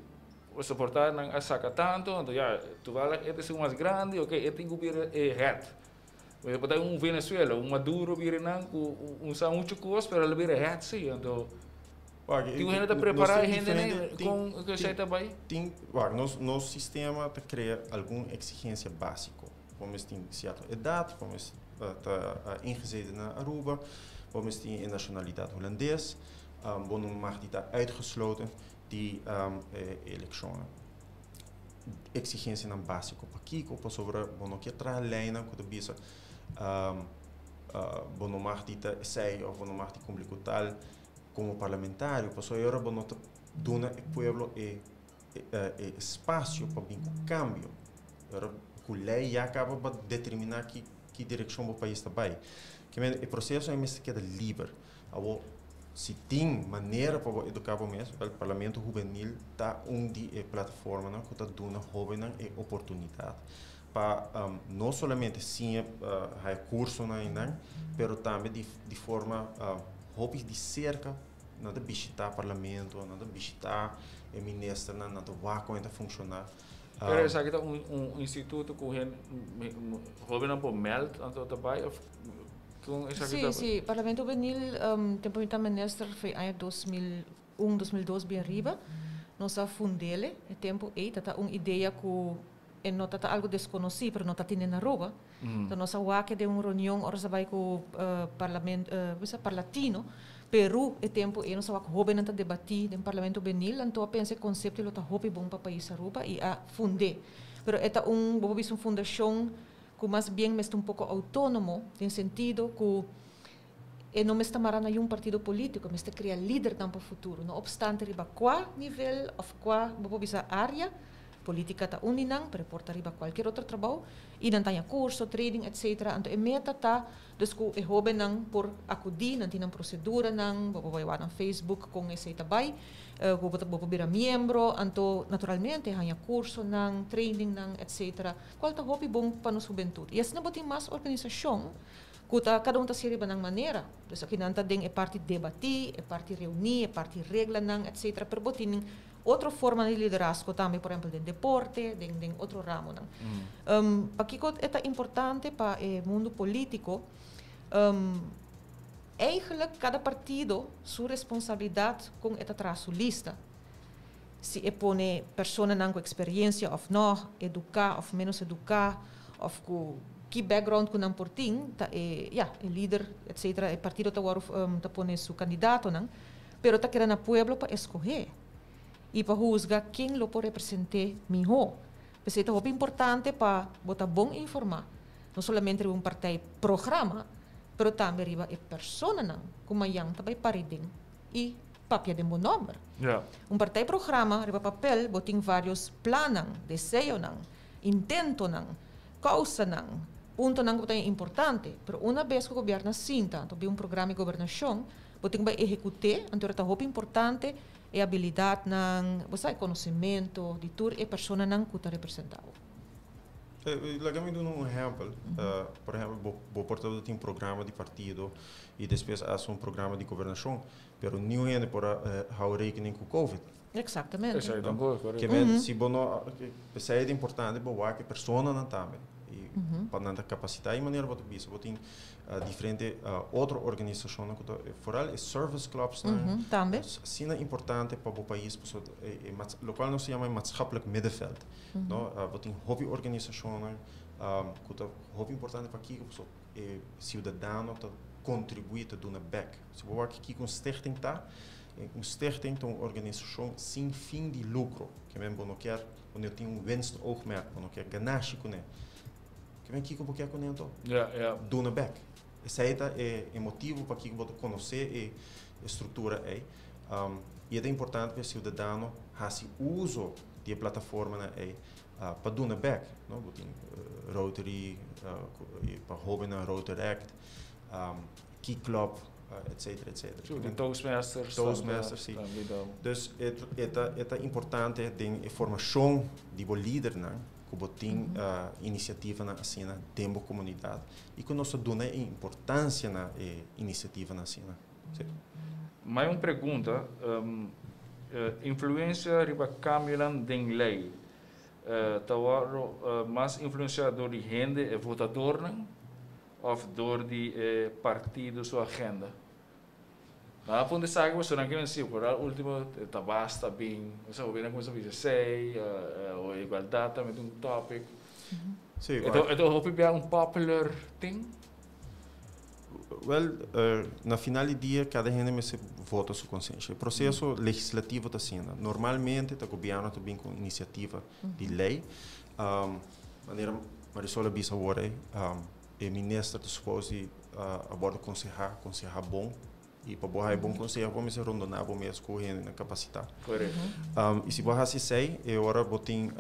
Speaker 1: soporta nan a saca tanto anto ya toevallig e ta esun mas grandi ok e tin cu bira e head por ta un Venezuela un Maduro bira nan cu un sa mucho cos pero el a bira head si anto tin un hende ta prepara e hende con esey ta bay.
Speaker 3: Tin, wak, nos, nos sistema ta crea algun exigencia basico. Bo mes tin cierto edad, bo mes ta ingezeten na Aruba, bo mes tin e nacionalidad Hulandes, bo no mag di ta uitgesloten di e eleccionnan. Exigencianan basico. Pakico? Pasobra bo no kier traha leynan cu ta bisa bo no mag di ta esey of bo no mag di cumpli cu tal como parlamentario. Pasobra e ora bo no ta duna e pueblo e e espacio pa bin cu cambio. Ora cu ley ya caba pa determina ki ki direccion bo pais ta bay. Kimen e proceso ey mester keda liber. Awor si tin manera pa bo educa bo mes, wel Parlamento Hubenil ta un di e plataformanan cu ta duna hobennan e oportunidad pa no solamente siña haya cursonan eynan, pero tambe di di forma hopi di cerca. Nan ta bishitá parlamento, nan ta bishitá e ministernan, nan ta wak kon e ta funshoná.
Speaker 1: Pero esaki ta un un instituto ku hende hóbennan por mèld anto ta bai òf kon esaki
Speaker 2: ta? Sí, sí. Parlamento Hubenil tempu mi ta minister for e aña 2001, 2002 bien riba nos a fund'el. E tempu ei ta ta un idea ku e no ta ta algu deskonosí pero no ta tene na Aruba. Enton nos a wak den un reunion ora nos a bai ku parlamento parlatino Peru e tempu ei nos a wak hobennan ta debatí den Parlamento Hubenil anto a pensa e konsepto lo ta hopi bon pa pais Aruba i a fund'é. Pero e ta un bo por bisa un fundashon ku mas bien mester un poko outónomo den sentido ku e no mester mara na yun partido polítiko, mester krea lidernan pa futuro no opstante riba kua nivel òf kua bo por bisa área. Politica ta un di nan, pero e por ta riba cualkier otro trabou. Y nan ta haña curso, training, etc. Anto e meta ta dus cu e hobennan por acudi, nan tin nan proceduranan, bo por bai wak nan Facebook con esey ta bai, cu bo ta bo por bira miembro, anto naturalmente haña cursonan, trainingnan, etc. Cual ta hopi bon pa nos hubentud. Y asina bo tin mas organisacion cu ta cada un ta haci riba nan manera. Dus aki nan ta den e parti debati, e parti reuni, e parti reglanan, etc. Pero bo tin. Otro forma di liderazgo tambe, por ehempel, den deporte, den otro ramonan. Pakico ta importante pa e mundo politico? Eigenlijk cada partido su responsabilidad con e ta traha su lista. Si e pone personanan cu experiencia of no, educa of menos educa, of cu ki background cu nan por tin, ta e, ja, e lider, etc. E partido ta wor ta pone su candidatonan, pero ta keda na pueblo pa escoge y pa huzga ken lo por represente miho. Pesey ta hopi importante pa bo ta bon informa, no solamente riba un partij programa, pero tambe riba e personanan cu mañan ta bay pari den y papia den bo nomber. Un partij programa riba papel bo tin varios plannan, deseonan, intentonan, causanan, puntonan cu ta importante, pero una bes cu gobierno sinta, anto bin un programa di gobernacion, bo tin cu bay ehecute, anto ta hopi importante e habilidadnan, bo sa, e conocemento di tur e personanan cu ta representa bo.
Speaker 3: Laga mi duna un ehempel. Por ehempel, bo por tin un programa di partido y despues haci un programa di gobernacion, pero ningun hende por hou rekening cu COVID.
Speaker 2: Exactamente.
Speaker 1: Esey tampoco, correcto.
Speaker 3: Ke men, si bo no, esey ta importante bo wak e personanan tambe. Y pa nan ta capacita e manera bo ta bisa, bo tin diferente otro organisacion cu ta, vooral e service clubs nan,
Speaker 2: Tambe.
Speaker 3: Asina importante pa bo pais, paso, locual nos ta yama maatschappelijk middenveld. No? Bo tin hopi organisacionnan cu ta hopi importante pa kiko, paso e ciudadano ta contribui, ta duna back. Si bo wak kiko un stichting ta, un stichting ta un organisacion sin fin di lucro. Ke men bo no kier, bo no tin un winstoogmerk, bo no kier ganashi cune. Ke men kiko bo kier cune anto? Duna back. Esey ta e motivo pa kiko bo ta conoce e structura ey. Y ta importante pa e ciudadano haci uso di e plataforma ey pa duna back. No? Bo tin Rotary, pa hobennan Rotaract, Key Club, etc. etc.
Speaker 1: Di Toastmasters.
Speaker 3: Toastmasters, si.
Speaker 1: Tambe
Speaker 3: Dus e ta importante den e formacion di bo lidernan, cu bo tin iniciativanan asina den bo comunidad y cu nos ta duna e importancia na e iniciativanan asina. Si.
Speaker 1: Mas un pregunta. Influencia riba cambionan den ley. Ta mas influencia door di hende e votadornan of door di partido su agenda? Na punto sabe que você não quer si por último ta basta bem, o gobierno começa a dizer sei, o igualdad tambe un topic. Anto, hopi bia un popular thing.
Speaker 3: Well, na final di dia, cada hende mester vota su conscientia. E proceso legislativo ta asina. Normalmente, e gobierno ta bin cu iniciativa di ley. Manera Marisol a bisa awor, e minister ta suppose di a conseha, conseha bon. Y pa bo bon conseho, bo mester rondona bo mes cu hende capacita. Y si bo haci esey, e ora bo tin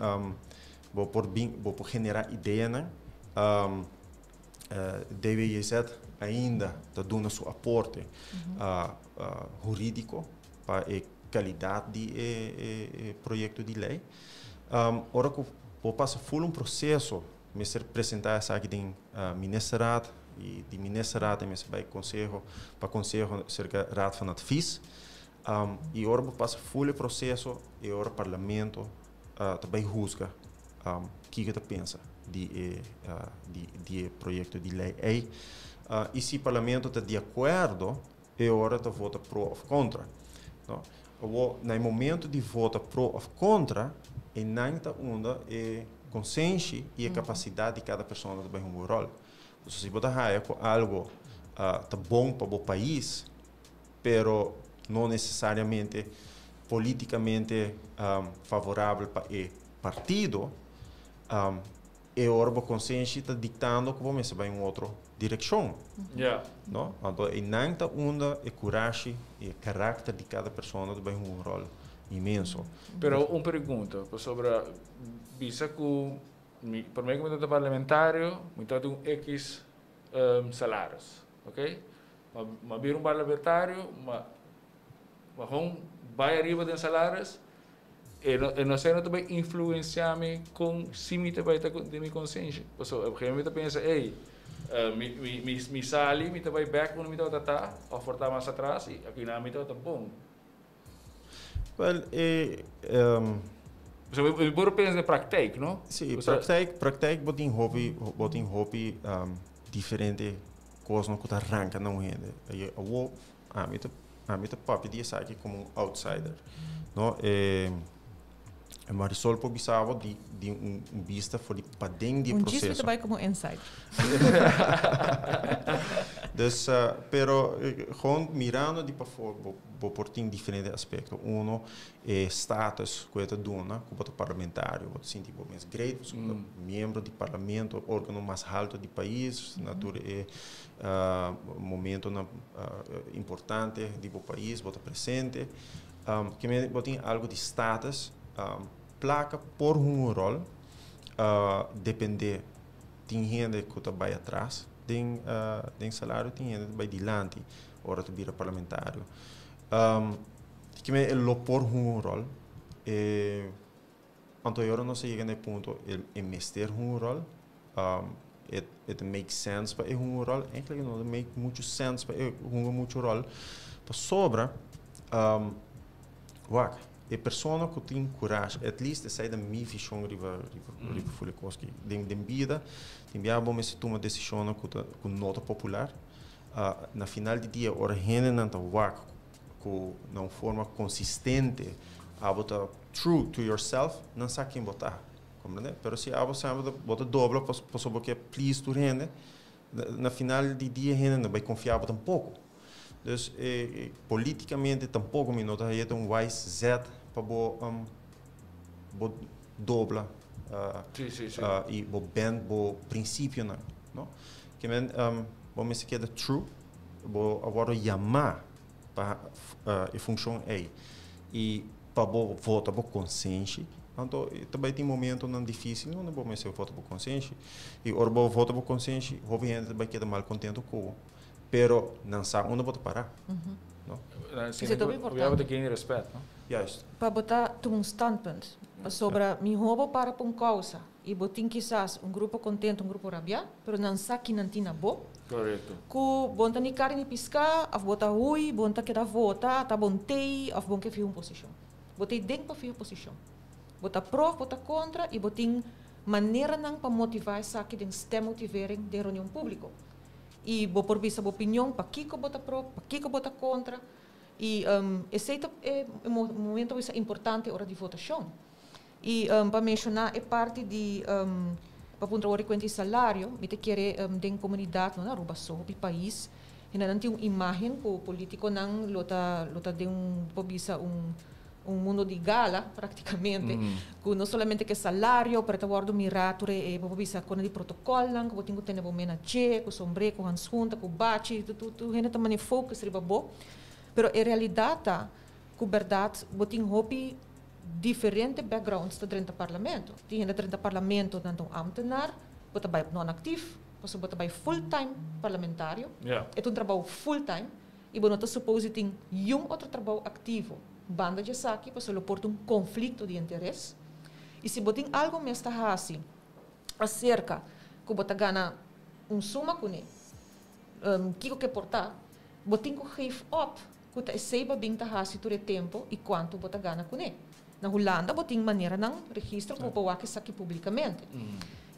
Speaker 3: bo por bin, bo por genera ideanan. DWJZ ainda ta duna su aporte huridico pa e calidad di e proyecto di ley. Ora cu bo pasa full un proceso, mester presenta esaki den ministerraad y di ministerraad mester bay conseho, pa conseho cerca Raad van Advies. Y ora bo pasa full e proceso y ora parlamento ta bay huzga kico ta pensa di e proyecto di ley ey. Y si parlamento ta di acuerdo, e ora ta vota pro of contra. No? Of, na momento di vota pro of contra, e nan ta unda e consenso y e capacidad di cada persona ta bay un rol. Anto, si bo ta haya cu algo ta bon pa e pais, pero no necesariamente politicamente favorabel pa e partido, e ora bo conscientia ta dictando cu bo mester bay un otro direccion. No? Anto, e nan ta unda e courage y e caracter di cada persona ta bay un rol inmenso.
Speaker 1: Pero un pregunta sobre bisa cu mi, pa mi como parlamentario, mi ta un X salaris, ok? Ma bira un parlamentario, ma gewoon bay ariba den salaris, e no esey no ta bay influencia mi cu si mi ta bay ta di mi conscientia. So, op een gegeven moment pensa, hey, mi sali, mi ta bay back unda mi ta ta, of por ta mas atras, y aki na mi ta bon.
Speaker 3: Wel,
Speaker 1: So, we por pensa den praktijk, no?
Speaker 3: Si, praktijk bo tin hopi diferente cos cu ta ranca na un hende. Y awo, ami ta papia di esaki como un outsider. No, Marisol por bisabo di un vista for di paden di
Speaker 2: Un chisme
Speaker 3: proceso.
Speaker 2: Tambe como insight.
Speaker 3: Dus, pero gewoon mirando di pafo, bo por tin diferente aspecto. Uno, e status cu ta duna, como parlamentario, bo sinti bo mes great, miembro di parlamento, organo mas halto di pais, natura e momento importante di bo pais, bo ta presente. Kiermen bo tin algo di status, placa por un rol, depende, tin hende cu ta bay atras den salario, tin hende cu bay dilanti, ora ta bira parlamentario. Kiermen lo por un rol, anto awor nos a yega na e punto, e mester un rol, it makes sense pa e un rol, eigenlijk no make mucho sense pa e un mucho rol, pa sobra, wak, e persona cu tin courage, at least esey ta mi vision riba full e cos cu den bida, tin bia bo mester tuma decision cu no ta popular, na final di dia, ora hende nan ta wak cu na un forma consistente, abo ta true to yourself, nan sa ken bo ta. Comprende? Pero si abo semper bo ta dobla paso bo ke please tur hende, na final di dia hende no bay confia bo tampoco. Dus politicamente tampoco mi no ta haya un wise zet pa bo dobla
Speaker 1: Si, si, si.
Speaker 3: Y bo bend bo principio nan, no? Kiermen bo mester keda true, bo a wordo yama pa e funcion ey y pa bo vota bo consenshi. Anto, tambe tin momento nan dificil, no bo mester vota bo consenshi. Y ora bo vota bo consenshi, hopi hende bay keda mal contento cu bo. Pero nan sa unda bo ta para. No?
Speaker 2: Esey ta
Speaker 1: We
Speaker 2: importante.
Speaker 1: hebben geen respect, no?
Speaker 3: Juist.
Speaker 2: Pa bo ta tuma un standpunt. Sobre mi bo para pa un causa. Y bo tin kisas un grupo contento, un grupo rabia, pero nan sa cu nan tin na bo. Cu bo n' ta ni carni ni pisca, of bo ta hui, bo n' ta keda vota, ta bon tei, of bo n' ke fiha un posicion. Bo tin den pa fiha posicion. Bo ta pro, bo ta contra, y bo tin manera nan pa motiva esaki den stemmotivering den reunion publico. Y bo por bisa bo opinion, pakico bo ta pro, pakico bo ta contra. Y esey ta e momento ta importante ora di votacion. Y pa menciona e parti di pa punto ora cuenta salario, mi ta kere den comunidad, no na Aruba so, e pais, y nan tin un imagen cu politico nan lo ta den un por bisa un mundo di gala practicamente, cu no solamente cu salario, pero ta wordo mira tur e por bisa con di protocol nan, cu tin cu tene bo mena che, cu sombré, cu handschoen, cu bachi, tu hende ta mane focus riba bo. Pero en realidad ta, cu berdad, bo tin hopi diferente backgrounds ta dentro parlamento. Tin hende dentro parlamento nan ta un ambtenaar, bo ta bay non-actief, bo ta bay full-time parlamentario. E ta un trabou full-time y bo no ta suppose tin un otro trabou activo. Banda di esaki, paso lo por ta un conflicto di interes. Y si bo tin algo mes ta hasi acerca cu bo ta gana un suma cune, kico cu por ta, bo tin cu geef op cu ta esey bo bin ta hasi tur e tempo y cuanto bo ta gana cune. Na Hulanda bo tin manera nan registro cu bo wak esaki publicamente.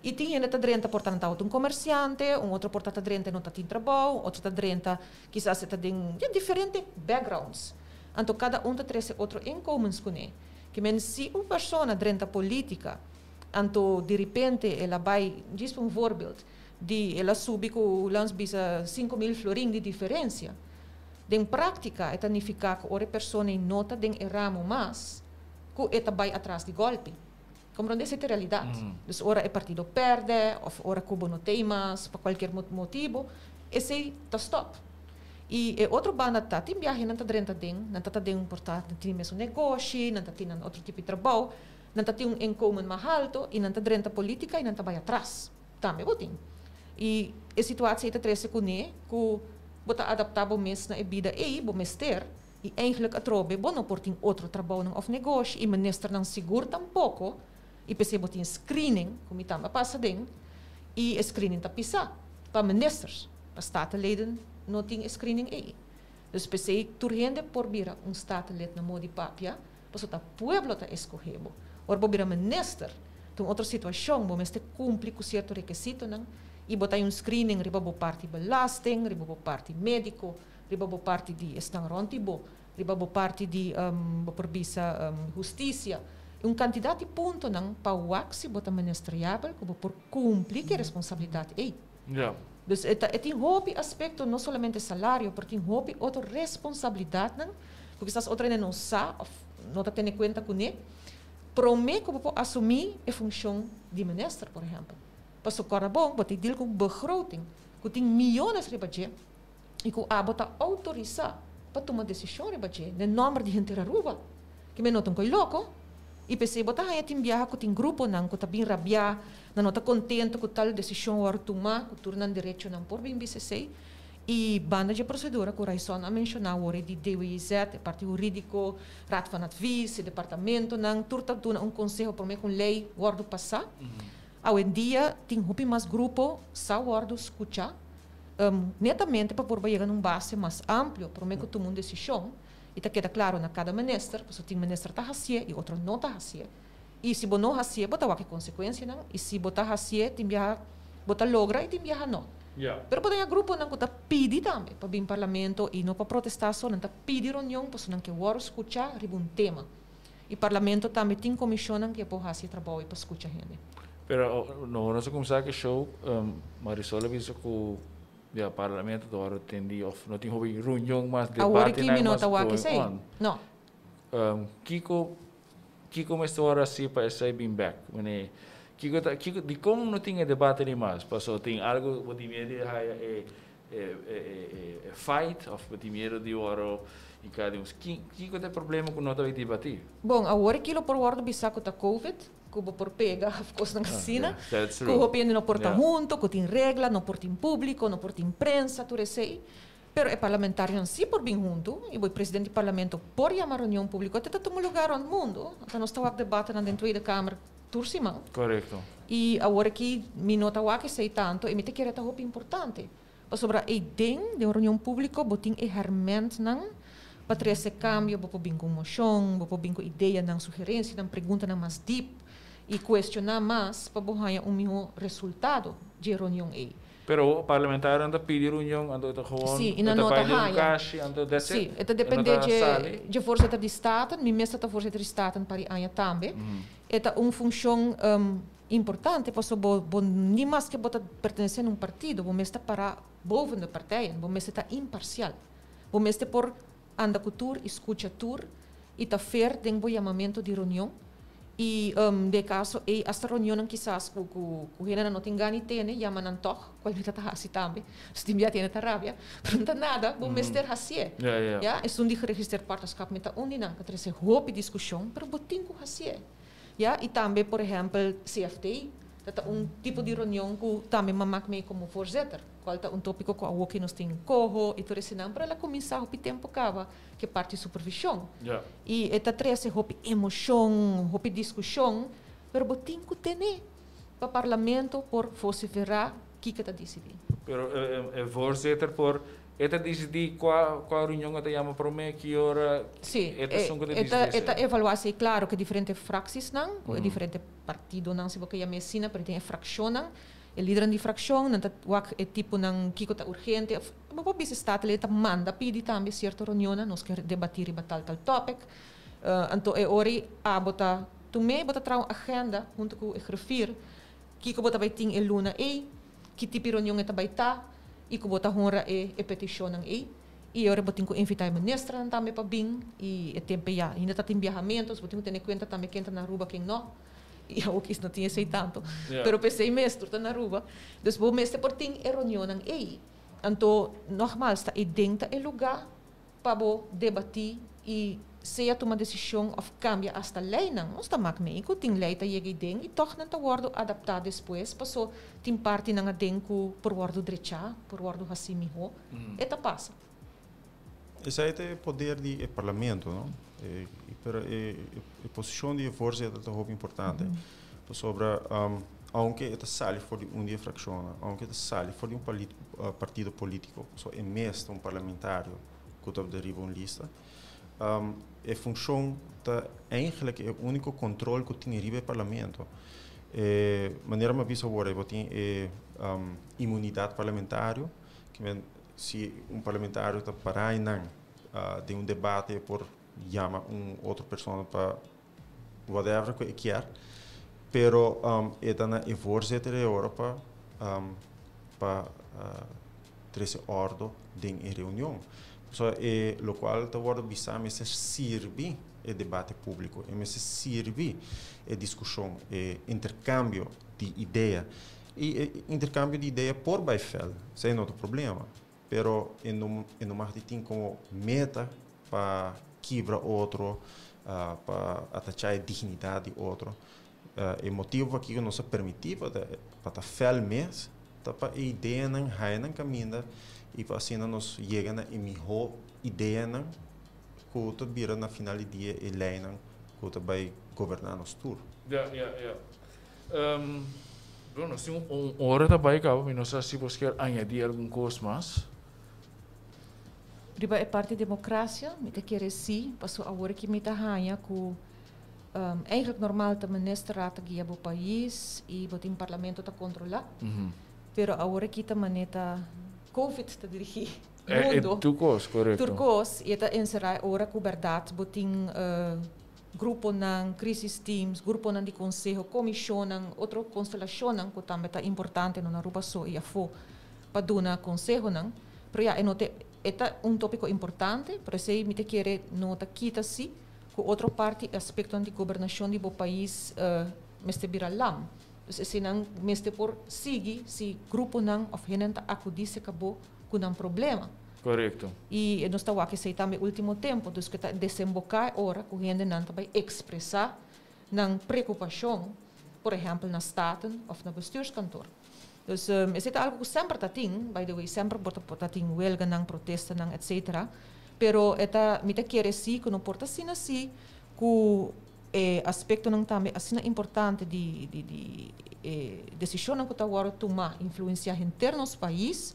Speaker 2: Y tin hende ta drenta por ta un comerciante, un otro por ta drenta no ta tin trabou, otro ta drenta kisas ta den ja, diferente backgrounds. Anto cada un ta trece otro inkomens cune. Kiermen si un persona drenta politica, anto di repente el a bay, djis un voorbeeld, di el a subi cu lans bisa 5 mil florin di diferencia. Den practica, e ta nifica cu ora e persona no ta den e ramo mas, cu e ta bay atras di golpe. Comprende? Esey ta e realidad. Dus ora e partido perde, of ora cu bo no tin mas, pa cualkier motibo, esey ta stop. Y e otro banda ta, tin biaha nan ta drenta den, nan ta den por ta tin mes un negoshi, nan ta tin otro tipo di trabou, nan ta tin un inkomen mas halto y nan ta drenta politica y nan ta bay atras. Tambe bo tin. Y e situatie ta trece cune, cu bo ta adapta bo mes na e bida ey, bo mester, y eigenlijk atrobe, bo no por tin otro trabou of negoshi, y minister nan sigur tampoco, y p'esey bo tin screening, como tambe pasa den, y e screening ta pisa, pa ministers, pa statenleden no tin screening ey. Dus p'esey tur hende por bira un statenlid na modi papia. Pasobra ta pueblo ta escoge bo. Ora bo bira minister, ta un otro situacion, bo mester cumpli cu cierto requisitonan y bo ta hay un screening riba bo parti belasting, riba bo parti medico, riba bo parti di esnan rond di bo, riba bo parti di, bo por bisa, husticia. Un cantidad di puntonan pa wak si bo ta ministeriabel cu bo por cumpli cu e responsabilidad ey. Dus e ta e tin hopi aspecto, no solamente salario, pero tin hopi otro responsabilidadnan cu kisas otro hende no sa of no ta tene cuenta cune, prome cu bo por asumi e funcion di minister, por ehempel. Pasobra corda bon, bo ta deal cu un begroting cu tin miyones riba dje y cu abo ta autorisa pa tuma decision riba dje den nomber di henter Aruba. Ki men no ta un koe loko. I p'esei bo ta haña tin biaha ku tin gruponan ku ta bin rabiá, nan no ta kontento ku tal desishon wòrdu tumá, ku tur nan derechonan por bin bisa esei. I banda dje prosedura ku Raison a menshoná awor e di DWIZ, e parti hurídiko, Raad van Advies, e departamentonan, tur ta duna un konseho promé ku un lei wòrdu pasá. Awendia tin hopi mas grupo sa wòrdu skuchá, netamente pa por bo yega na un base mas amplio promé ku tuma un desishon. I ta keda klaro na kada minister, pasobra tin minister ta hasié i otro no ta hasié. I si bo no hasié, bo ta wak e konsekuensianan, i si bo ta hasié, tin biaha bo ta logra i tin biaha no. Pero bo ta haña gruponan ku ta pidi tambe pa bin parlamento i no pa protestá so, nan ta pidi reunion pasobra nan ke wòrdu skuchá riba un tema. I parlamento tambe tin komishonnan ku e por hasi e trabou ei pa skucha hende.
Speaker 1: Pero no nos a kuminsá ku e show, Marisol a bisa ku Ya parlamento ta wòrdu atendi òf no tin hopi reunion mas
Speaker 2: Awor aki
Speaker 1: debatenan
Speaker 2: mi no
Speaker 1: mas
Speaker 2: ta wak
Speaker 1: going
Speaker 2: esei.
Speaker 1: on.
Speaker 2: No.
Speaker 1: Kiko kiko mester wòrdu hasi pa esei bin bèk? Mane kiko ta kiko dikon no tin e debate ni mas? Paso tin algu bo tin miedu di haya e e e e fight òf bo tin miedu di wòrdu hinká den un kiko ta e problema ku no ta bai debatí?
Speaker 2: Bon, awor aki lo por wòrdu bisa ku ta covid. Ku bo por pega of kosnan asina, ku hopi hende no por ta hunto, ku tin regla, no por tin públiko, no por tin prensa, tur esei. Pero e parlamentarionan sí por bin huntu i bo e presidente di parlamento por yama reunion públiko. Te ta tuma lugá rònt mundu. Ata nos ta wak debatenan den Tweede Kamer tur siman. I awor aki mi no ta wak esei tantu i mi ta kere ta hopi importante. Pasobra ei den den un reunion públiko bo tin e hèrmèntnan pa trese kambio, bo por bin ku un moshon, bo por bin ku ideanan, sugerensianan, preguntanan mas dip i kuestioná mas pa bo haña un mihó resultado dje reunion ei.
Speaker 1: Pero parlamentarionan ta pidi reunion anto e ta gewoon
Speaker 2: Sí, i
Speaker 1: e
Speaker 2: nan
Speaker 1: ta
Speaker 2: no ta
Speaker 1: bai den un
Speaker 2: haña.
Speaker 1: kashi anto that's
Speaker 2: Sí,
Speaker 1: it?
Speaker 2: e ta
Speaker 1: E no
Speaker 2: dependé
Speaker 1: ta
Speaker 2: dje
Speaker 1: sali?
Speaker 2: dje voorzitter di Staten, mi mes ta ta voorzitter di Staten pa di aña tambe. E ta un funshon Importante, pasobra bo bo ni maske bo ta pertenesé na un partido, bo mester para boven de partijen, bo mester ta imparcial. Bo mester por anda ku tur i skucha tur i ta fair den bo yamamentu di reunion. I den e kaso ei asta reunionnan kisas ku ku ku hendenan no tin gana di tene, yama nan tòg, kual mi ta ta hasi tambe. Si tin bia tene ta rabia, pero no ta nada, bo mester hasié. Ya, esun di geregistreerd partnerschap mi ta un di nan ku a trese hopi diskushon, pero bo tin ku hasié. Ya, i tambe por ehèmpel CFT, ta ta un tipo di reunion ku tambe mi a mak mee komo voorzitter, kual ta un tópiko ku awoki nos tin koho i tur esenan, pero el a kuminsá hopi tempu kaba ku e parti supervishon. I e ta trese hopi emoshon, hopi diskushon, pero bo tin ku tene pa parlamento por vosiferá kiko ta disidí.
Speaker 1: Pero e voorzitter por E ta disidí kua kua reunion e ta yama promé, ki ora
Speaker 2: Sí,
Speaker 1: e ta esun ku ta
Speaker 2: e ta
Speaker 1: disidí
Speaker 2: e ta
Speaker 1: esei.
Speaker 2: evaluá esei. Klaro ku e diferente fraksisnan, ku e diferente partidonan si bo ke yam'é asina, pero tin e frakshonnan, e lidernan di frakshon, nan ta wak e tiponan kiko ta urgente òf bo por bisa Statenleden ta manda pidi tambe sierto reunionnan, nos ke debatí riba tal tal topic. Anto e ora ei abo ta tum'é, bo ta traha un agenda huntu ku e griffier kiko bo ta bai tin e luna ei, ki tipo reunion e ta bai ta i ku bo ta honra e e petishonnan ei. I ora bo tin ku invitá e ministernan tambe pa bin i e tempu ya ainda ta tin biahamentu, so bo tin ku tene kuenta tambe ken ta na Aruba ken no. I awor kis no tin esei tantu, pero p'esei mes tur ta na Aruba. Dus bo mester por tin e reunionnan ei. Anto nogmaals ta ei den ta e lugá pa bo debatí i sea tuma desishon òf kambia asta leinan. Nos ta mak mee ku tin lei ta yega ei den i tòg nan ta wòrdu adaptá despues paso tin partinan aden ku por wòrdu drechá, por wòrdu hasí mihó. E ta pasa.
Speaker 3: Esei ta e poder di e parlamento, no? Pero e posishon di e voorzitter ta hopi importante. Pasobra aunke e ta sali for di un di e frakshonnan, aunke e ta sali for di un partido polítiko, pasobra e mes ta un parlamentario ku ta riba un lista. E funcion ta eigenlijk e unico control cu tin riba e parlamento. E manera mi a bisa awor, bo tin e inmunidad parlamentario, cu men si un parlamentario ta para nan den un debate por yama un otro persona pa whatever cu e kier, pero e ta na e voorzitter e ora pa trece orde den e reunion. So, e locual ta wordo bisa mester sirbi e debate publico, e mester sirbi e discusion, e intercambio di idea. Y e intercambio di idea por bay fel, esey no ta problema. Pero e no mag di tin como meta pa kibra otro, pa ataca e dignidad di otro. E motibo aki cu nos a permiti pa ta fel mes, ta pa e ideanan haya nan caminda y pa asina nos yega na e miho ideanan cu ta bira na final di dia e leynan cu ta bay goberna nos tur.
Speaker 1: Ja. Bueno, si un ora ta bay caba, mi no sa si bo kier añadi algun cos mas.
Speaker 2: Riba e parte democracia, mi ta kere si, paso awor cu mi ta haya cu eigenlijk normal ta ministerraad ta guia bo pais y bo tin parlamento ta controla. Pero awor aki ta manera COVID ta dirigi mundo.
Speaker 1: E tur cos, correcto.
Speaker 2: Tur cos, y ta encera ora cu berdad bo tin gruponan, crisis teams, gruponan di conseho, comisionnan, otro constelacionnan cu tambe ta importante no na Aruba so y afo pa duna consehonan. Pero ja, e no te e ta un topico importante, pero esey mi ta kere no ta kita si cu otro parte aspecto di gobernacion di bo pais mester bira lam. Dus eseynan mester por sigui si gruponan of hende ta acudi serca bo cu nan problema. Y nos ta wak esey tambe ultimo tempo, dus cu ta desemboca ora cu hendenan ta bay expresa nan preocupacion, por ehempel na Staten of na bestuurskantoor. Dus esey ta algo cu semper ta tin, by the way, semper por ta tin huelganan, protestanan, etc. Pero e ta mi ta kere si cu no por ta asina si cu aspectonan tambe asina importante di decisionnan cu ta wordo tuma influencia henter nos pais,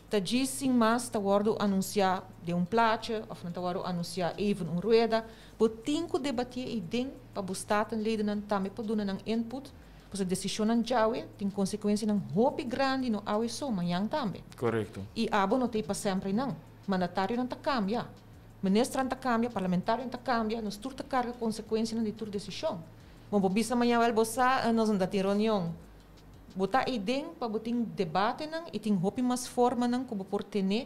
Speaker 2: ta djis sin mas ta wordo anuncia den un plaatje of nan ta wordo anuncia even un rueda. Bo tin cu debati y den pa bo statenledennan tambe por duna nan input, pues decisionnan djawe tin consecuencianan hopi grandi, no awe so, mañan tambe. Y abo no t'ey pa semper nan. Mandatarionan ta cambia. Ministernan ta cambia, parlamentarionan ta cambia, nos tur ta carga consecuencianan di tur decision. Bon, bo bisa mañan wel bo sa, nos no tin reunion. Bo ta ey den pa bo tin debatenan y tin hopi mas formanan cu bo por tene,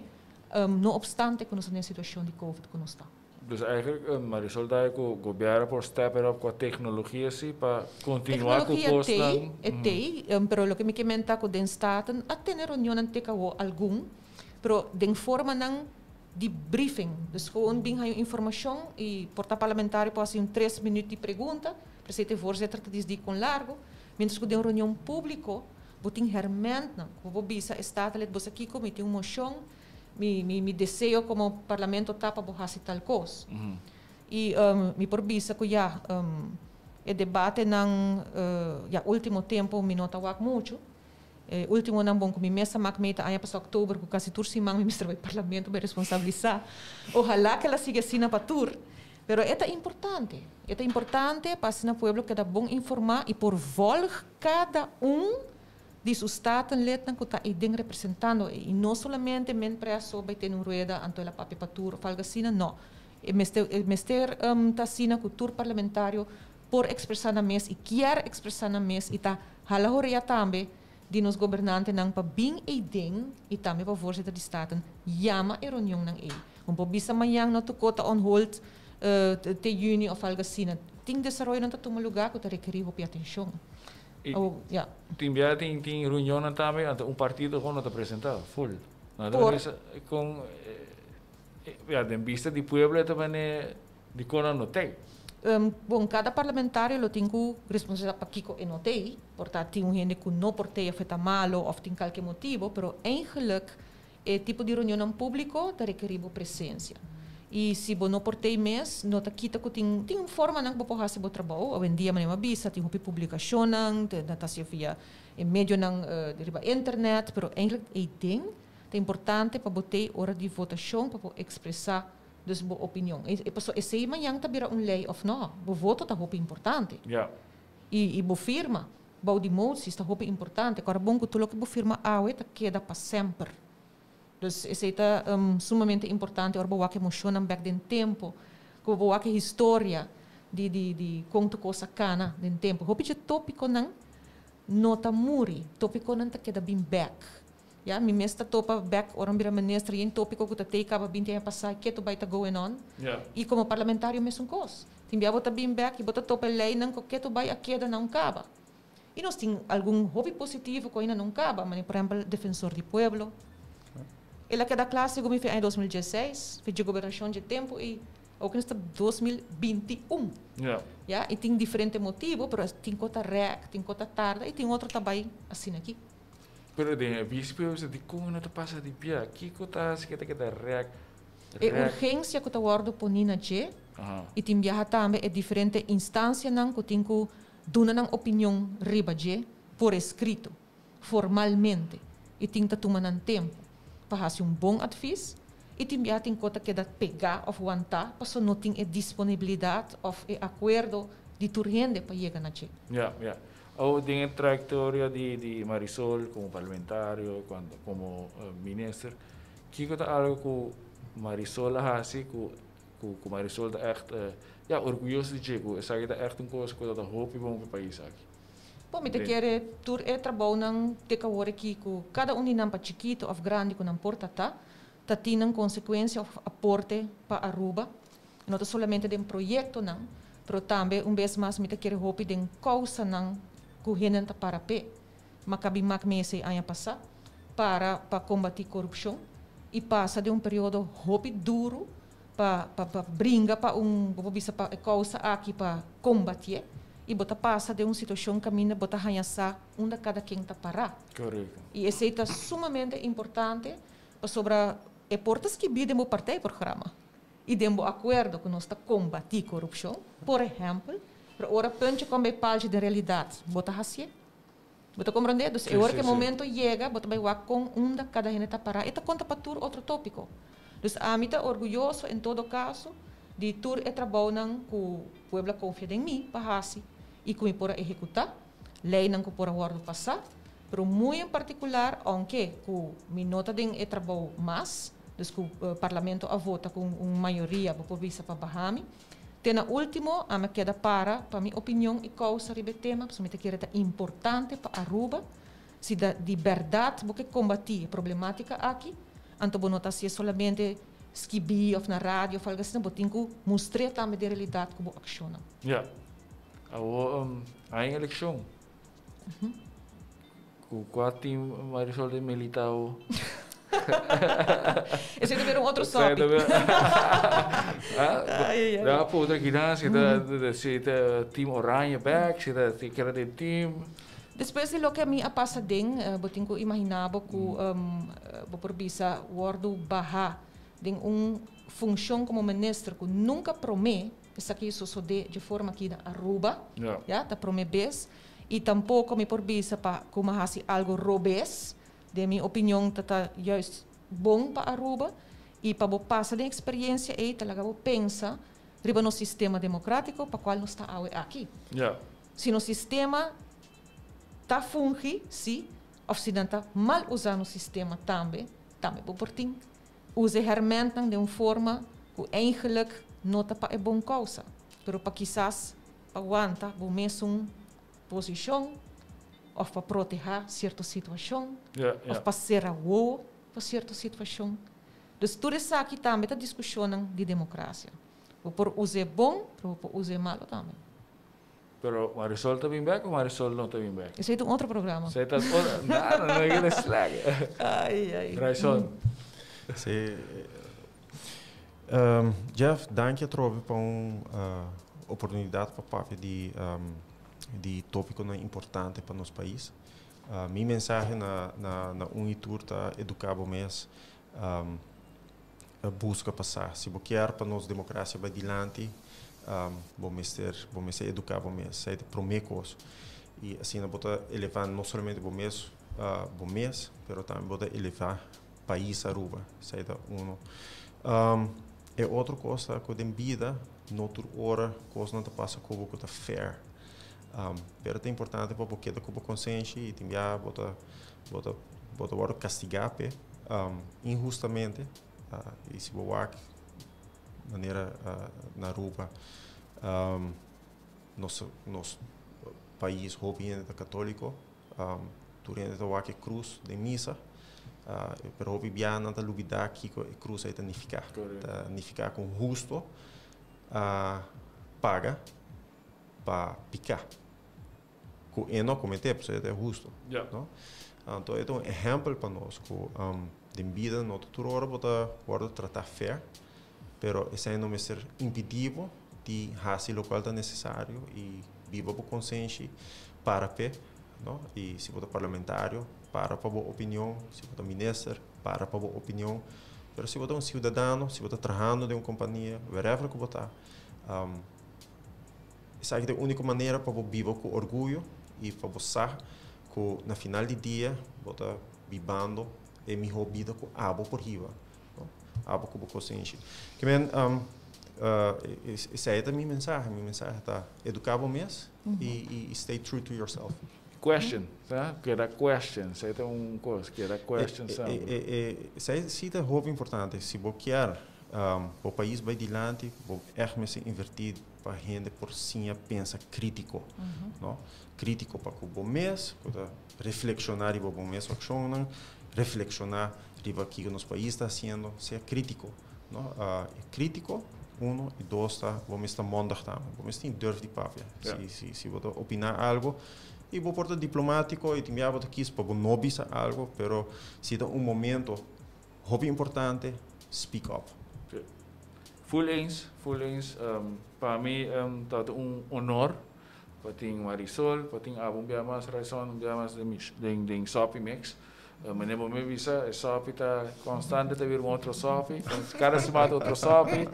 Speaker 2: no obstante cu nos ta den situacion di COVID cu nos ta.
Speaker 1: Dus eigenlijk, Marisol ta cu gobierno por step it up cu e tecnologia si pa continua cu
Speaker 2: Tecnologia
Speaker 1: cos
Speaker 2: tey,
Speaker 1: nan.
Speaker 2: e tey, pero loke mi kier ta cu den Staten a tene reunionnan te cu algun, pero den formanan di briefing. Dus gewoon bin haya informacion y por ta parlamentario por haci un 3 minuut di pregunta, presidente, voorzitter ta di con largo, mientras cu den reunion publico, bo tin hermentnan, cu bo bisa statenlid, bo sa kico, mi tin un mocion, mi deseo como parlamento ta pa bo haci tal cos. Y mi por bisa cu ja, e debatenan ja, ultimo tempo mi no ta wak mucho. Ultimo nan bon cu mi mes a maak meta aña pasa october cu casi tur siman mi mester bay parlamento pa responsabilisa. Ojalá cu el a sigui asina pa tur. Pero e ta importante. E ta importante pa asina pueblo keda bon informa y por volg cada un di su statenlid cu ta ey representando y no solamente men preso bay tin un rueda anto el a papia pa tur of algo asina, no. E mester ta asina cu tur parlamentario por expresa na mes y kier expresa na mes y ta hala horea tambe di nos gobernantenan pa bin ey den y tambe pa voorzitter di Staten yama e reunionnan ey. Un por bisa mañan no tocó ta on hold te juni of algo asina. Tin desaroyonan ta tuma lugar cu ta rekeri hopi atencion.
Speaker 1: Y
Speaker 2: Oh, ja.
Speaker 1: tin bia tin reunion tambe, anto un partido gewoon no ta presenta, full. Nou,
Speaker 2: Por
Speaker 1: dan con ja, den bista di pueblo tambe di con no t'ey.
Speaker 2: Bon, cada parlamentario lo tin cu responsabilidad pakico e no t'ey, por ta tin un hende cu no por t'ey of ta malo of tin cualkier motibo, pero eigenlijk e tipo di reunion publico ta rekeri bo presencia. Y si bo no por t'ey mes, no ta kita cu tin un formanan cu bo por haci bo trabou. Hoy en dia manera bisa tin hopi publicacionnan, ta haci via e medionan riba internet, pero eigenlijk e ding ta importante pa bo t'ey ora di votacion pa bo expresa Dus bo opinion. E paso esey mañan ta bira un ley of no. Bo voto ta hopi importante. Y bo firma bou di moties ta hopi importante. Kòrda bon ku tur loke bo firma awe ta keda pa semper. Dus esey ta sumamente importante ora bo wak e moshonnan bèk den tempu, ku bo wak e historia di di di kon tur kos a kana den tempu. Hopi dje tópikonan no ta muri, tópikonan ta keda bin bèk. Ya, mi mes ta topa bek ora mi bira minister yen topico cu ta tey caba 20 aña pasa y keto bay ta going on. Y como parlamentario mesun cos. Tin bia bo ta bin bek y bo ta topa e leynan cu keto bay a keda na un caba. Y nos tin algun hopi positivo cu ainda no caba, manera por ehempel Defensor di Pueblo. El a keda cla segun mi fe aña 2016, fe dje gobernacion dje tempo y awor nos ta 2021. Ya, y tin diferente motibo, pero tin cu ta rek, tin cu ta tarda y tin otro ta bay asina aki.
Speaker 1: Pero den e víspera bisa dikon no ta pasa di bia? Kiko ta hasi ke ta keda rèk,
Speaker 2: E
Speaker 1: rèk?
Speaker 2: urgensia ku ta wòrdu poní na dje i tin biaha tambe e diferente instansianan ku tin ku duna nan opinion riba dje por eskrito, formalmente, i tin ta tuma nan tempu pa hasi un bon advis i tin biaha tin ku ta keda pegá òf wantá pasobra no tin e disponibilidat òf e akuerdo di tur hende pa yega na dje.
Speaker 1: Ja, ja. Awo den e trayectoria di di Marisol como parlamentario, cuando como minister, kico ta algo cu Marisol a haci cu cu Marisol ta echt ja orguyoso di dje, cu esaki ta echt un cos cu ta hopi bon pa e pais aki?
Speaker 2: Bo, mi ta kere tur e trabounan te cu awor aki cu cada un di nan pa chikito of grandi cu nan por ta ta, ta tin nan consecuencia of aporte pa Aruba. No ta solamente den proyectonan, pero tambe un bes mas mi ta kere hopi den causanan cu hendenan ta para p'e. M'a kabi mak mese aña pasa para pa combati corupcion y pasa den un periodo hopi duro pa pa pa bringa pa un, bo por bisa pa e causa aki pa combatié y bo ta pasa den un situacion caminda bo ta haña sa unda cada ken ta para. Y esey ta sumamente importante pasobra e por ta skibi den bo partijprogramma y den bo acuerdo cu nos ta combati corupcion, por ehempel, pero ora puntje con bay paltje den realidad, bo ta hacié? Bo ta comprende? Dus e ora cu e momento yega, bo ta bay wak con unda cada hende ta para. E ta conta pa tur otro topico. Dus ami ta orguyoso en todo caso di tur e trabounan cu pueblo a confia den mi pa haci y cu mi por a ehecuta, leynan cu por a wordo pasa, pero muy en particular, aunke cu mi no ta den e trabou mas, dus cu Parlamento a vota cu un mayoria, bo por bisa pa baha mi. Te na ultimo, ami a keda para pa mi opinion y causa riba e tema, pasobra mi ta kere ta importante pa Aruba, si da di berdad bo ke combati e problematica aki, anto bo no ta hacié solamente skibi of na radio of algo asina, bo tin cu mustr'é tambe den realidad cu bo accionnan.
Speaker 1: Ja. Awor, hay eleccion. Cu cua team Marisol de militao?
Speaker 2: Esey ta bira un otro sopi.
Speaker 1: Da putra kinan si ta si ta team oranje back, si ta si keda den team.
Speaker 2: Despues di loke mi a pasa den, bo tin cu imagina bo cu bo por bisa wordo baha den un funcion como minister cu nunca prome esaki sosode dje forma aki na Aruba, ya, ta prome bes. Y tampoco mi por bisa pa cu mi a haci algo robes, den mi opinion ta ta juist bon pa Aruba y pa bo pasa den experiencia ey ta laga bo pensa riba nos sistema democratico pa cual nos ta awe aki. Si nos sistema ta fungi, si, of si nan ta mal usa nos sistema tambe, tambe bo por tin usa e hermentnan den un forma cu eigenlijk no ta pa e bon causa, pero pa kisas pa wanta bo mesun posicion of pa proteha cierto situacion of pa cera wowo pa cierto situacion. Dus tur esaki tambe ta discusionnan di democracia. Bo por us'e bon, pero bo por us'e malo tambe.
Speaker 1: Pero Marisol ta bin bek o Marisol no ta bin bek?
Speaker 2: Esey ta un otro programa.
Speaker 1: Esey ta otro, nada, no hay que slack.
Speaker 2: Ay, ay.
Speaker 1: Raison.
Speaker 3: Sí. Jeff, danki atrobe pa un oportunidad pa papia di di topiconan importante pa nos pais. Mi mensahe na na na un y tur ta educa bo mes, busca pa sa. Si bo kier pa nos democracia bay dilanti, bo mester bo mester educa bo mes. Esey ta prome cos. Y asina bo ta eleva no solamente bo mes bo mes, pero tambe bo ta eleva pais Aruba. Esey ta uno. E otro kos ta ku den bida no tur ora kosnan ta pasa ku bo ku ta fair. Pero ta importante pa bo keda ku bo konsenshi i tin bia bo ta bo ta bo ta wòrdu kastigá p'e inhustamente. I si bo wak manera na Aruba nos nos pais hopi hende ta katóliko. Tur hende ta wak e krus den misa, pero hopi bia nan ta lubidá kiko e krus ei ta nifiká. Ta nifiká ku un husto a paga pa piká ku e no kometé, pasobra e ta e husto, no? Anto e ta un ehèmpel pa nos ku den bida no ta tur ora bo ta wòrdu tratá fair, pero esei no mester impidí bo di hasi lokual ta nesesario i biba bo konsenshi para p'e, no? I si bo ta parlamentario, para pa bo opinion, si bo ta minister, para pa bo opinion, pero si bo ta un siudadano, si bo ta trahando den un kompania, wherever ku bo ta, esaki ta e úniko manera pa bo biba ku orguyo i pa bo sa ku na final di dia bo ta bibando e mihó bida ku abo por hiba. Abo ku bo konsenshi. Ke men, esei ta mi mensahe. Mi mensahe ta eduká bo mes i stay true to yourself.
Speaker 1: Question, sa? Keda question. Esei ta un kos, keda question semper.
Speaker 3: Esei si ta hopi importante. Si bo kier bo pais bai dilanti, bo ègt mester invertí pa hende por siña pensa krítiko, no? Krítiko pa ku bo mes, ku ta reflekshoná riba bo mes akshonnan, reflekshoná riba kiko nos pais ta hasiendo, sea krítiko, no? Krítiko, uno, i dos ta bo mes ta mondig tambe, bo mes tin durf di papia. Si, si, si bo ta opiná algo, i bo por ta diplomátiko i tin bia bo ta kis pa bo no bisa algo, pero si ta un momento hopi importante, speak up.
Speaker 1: Full eens, full eens. Pa mi ta un honor pa tin Marisol, pa tin abo un bia mas, Ryson un bia mas den den Soppy Mix. Manera bo mi bisa, e Soppy ta constante ta bira un otro Soppy, cada semana ta otro Soppy,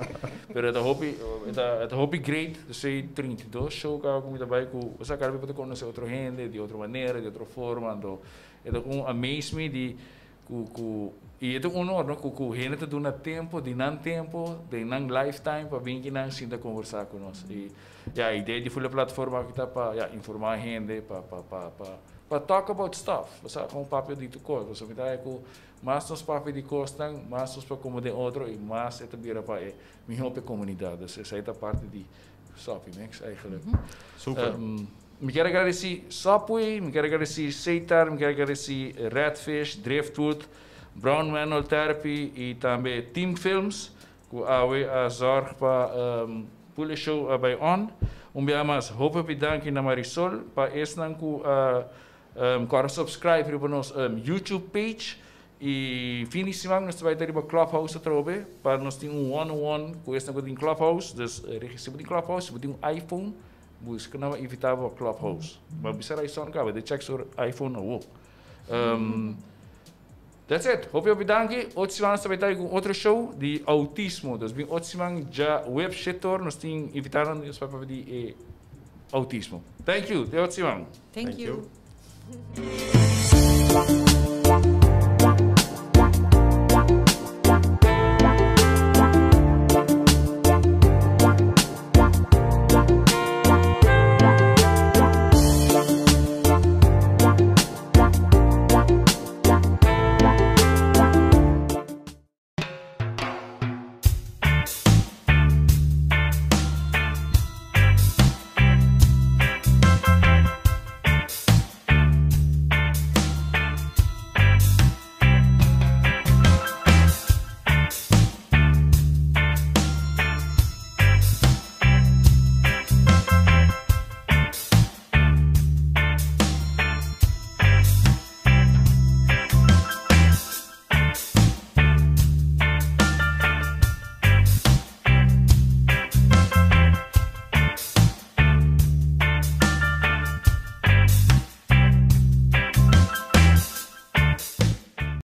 Speaker 1: pero e ta hopi, e ta e ta hopi great, esei 32 show caba cu mi ta bay cu, osea cada bes bo ta conoce otro hende di otro manera, di otro forma, anto e ta un amaze mi di Ku ku i e ta un honor no ku ku hende ta duna tempo di nan tempo den nan lifetime pa bin kinan sinta konversá ku nos i ya e idea di ful e plataforma aki ta pa ya informá hende pa pa pa pa pa talk about stuff bo sa kon papia di tur kos pasobra mi ta haña ku mas nos papia di kosnan mas nos por komo den otro i mas e ta bira pa e mihó pa e komunidat dus esei ta parti di Soppy Mix eigenlijk.
Speaker 3: Super.
Speaker 1: Mi kier agradeci Subway, mi kier agradeci Seitar, mi kier agradeci Redfish, Driftwood, Brown Manual Therapy y tambe Team Films cu awe a zorg pa pul e show a bay on. Un bia mas hopi hopi danki na Marisol pa esnan cu a Kòrda subscribe riba nos YouTube page y fin di siman nos ta bai ta riba Clubhouse atrobe pa nos tin un one on one ku esnan ku tin Clubhouse. Dus registra bo tin Clubhouse, si bo tin un iPhone buska nan pa invita bo pa Clubhouse. Bo a bisa Raison kaba de check su iPhone awo. That's it. Hopi hopi danki. Otro siman nos ta bai ta ku un otro show di autismo. Dus bin otro siman djaweps shetor nos tin invitadonan di nos pa papia di e autismo. Thank you. Te otro siman.
Speaker 2: Thank you.
Speaker 3: Thank you.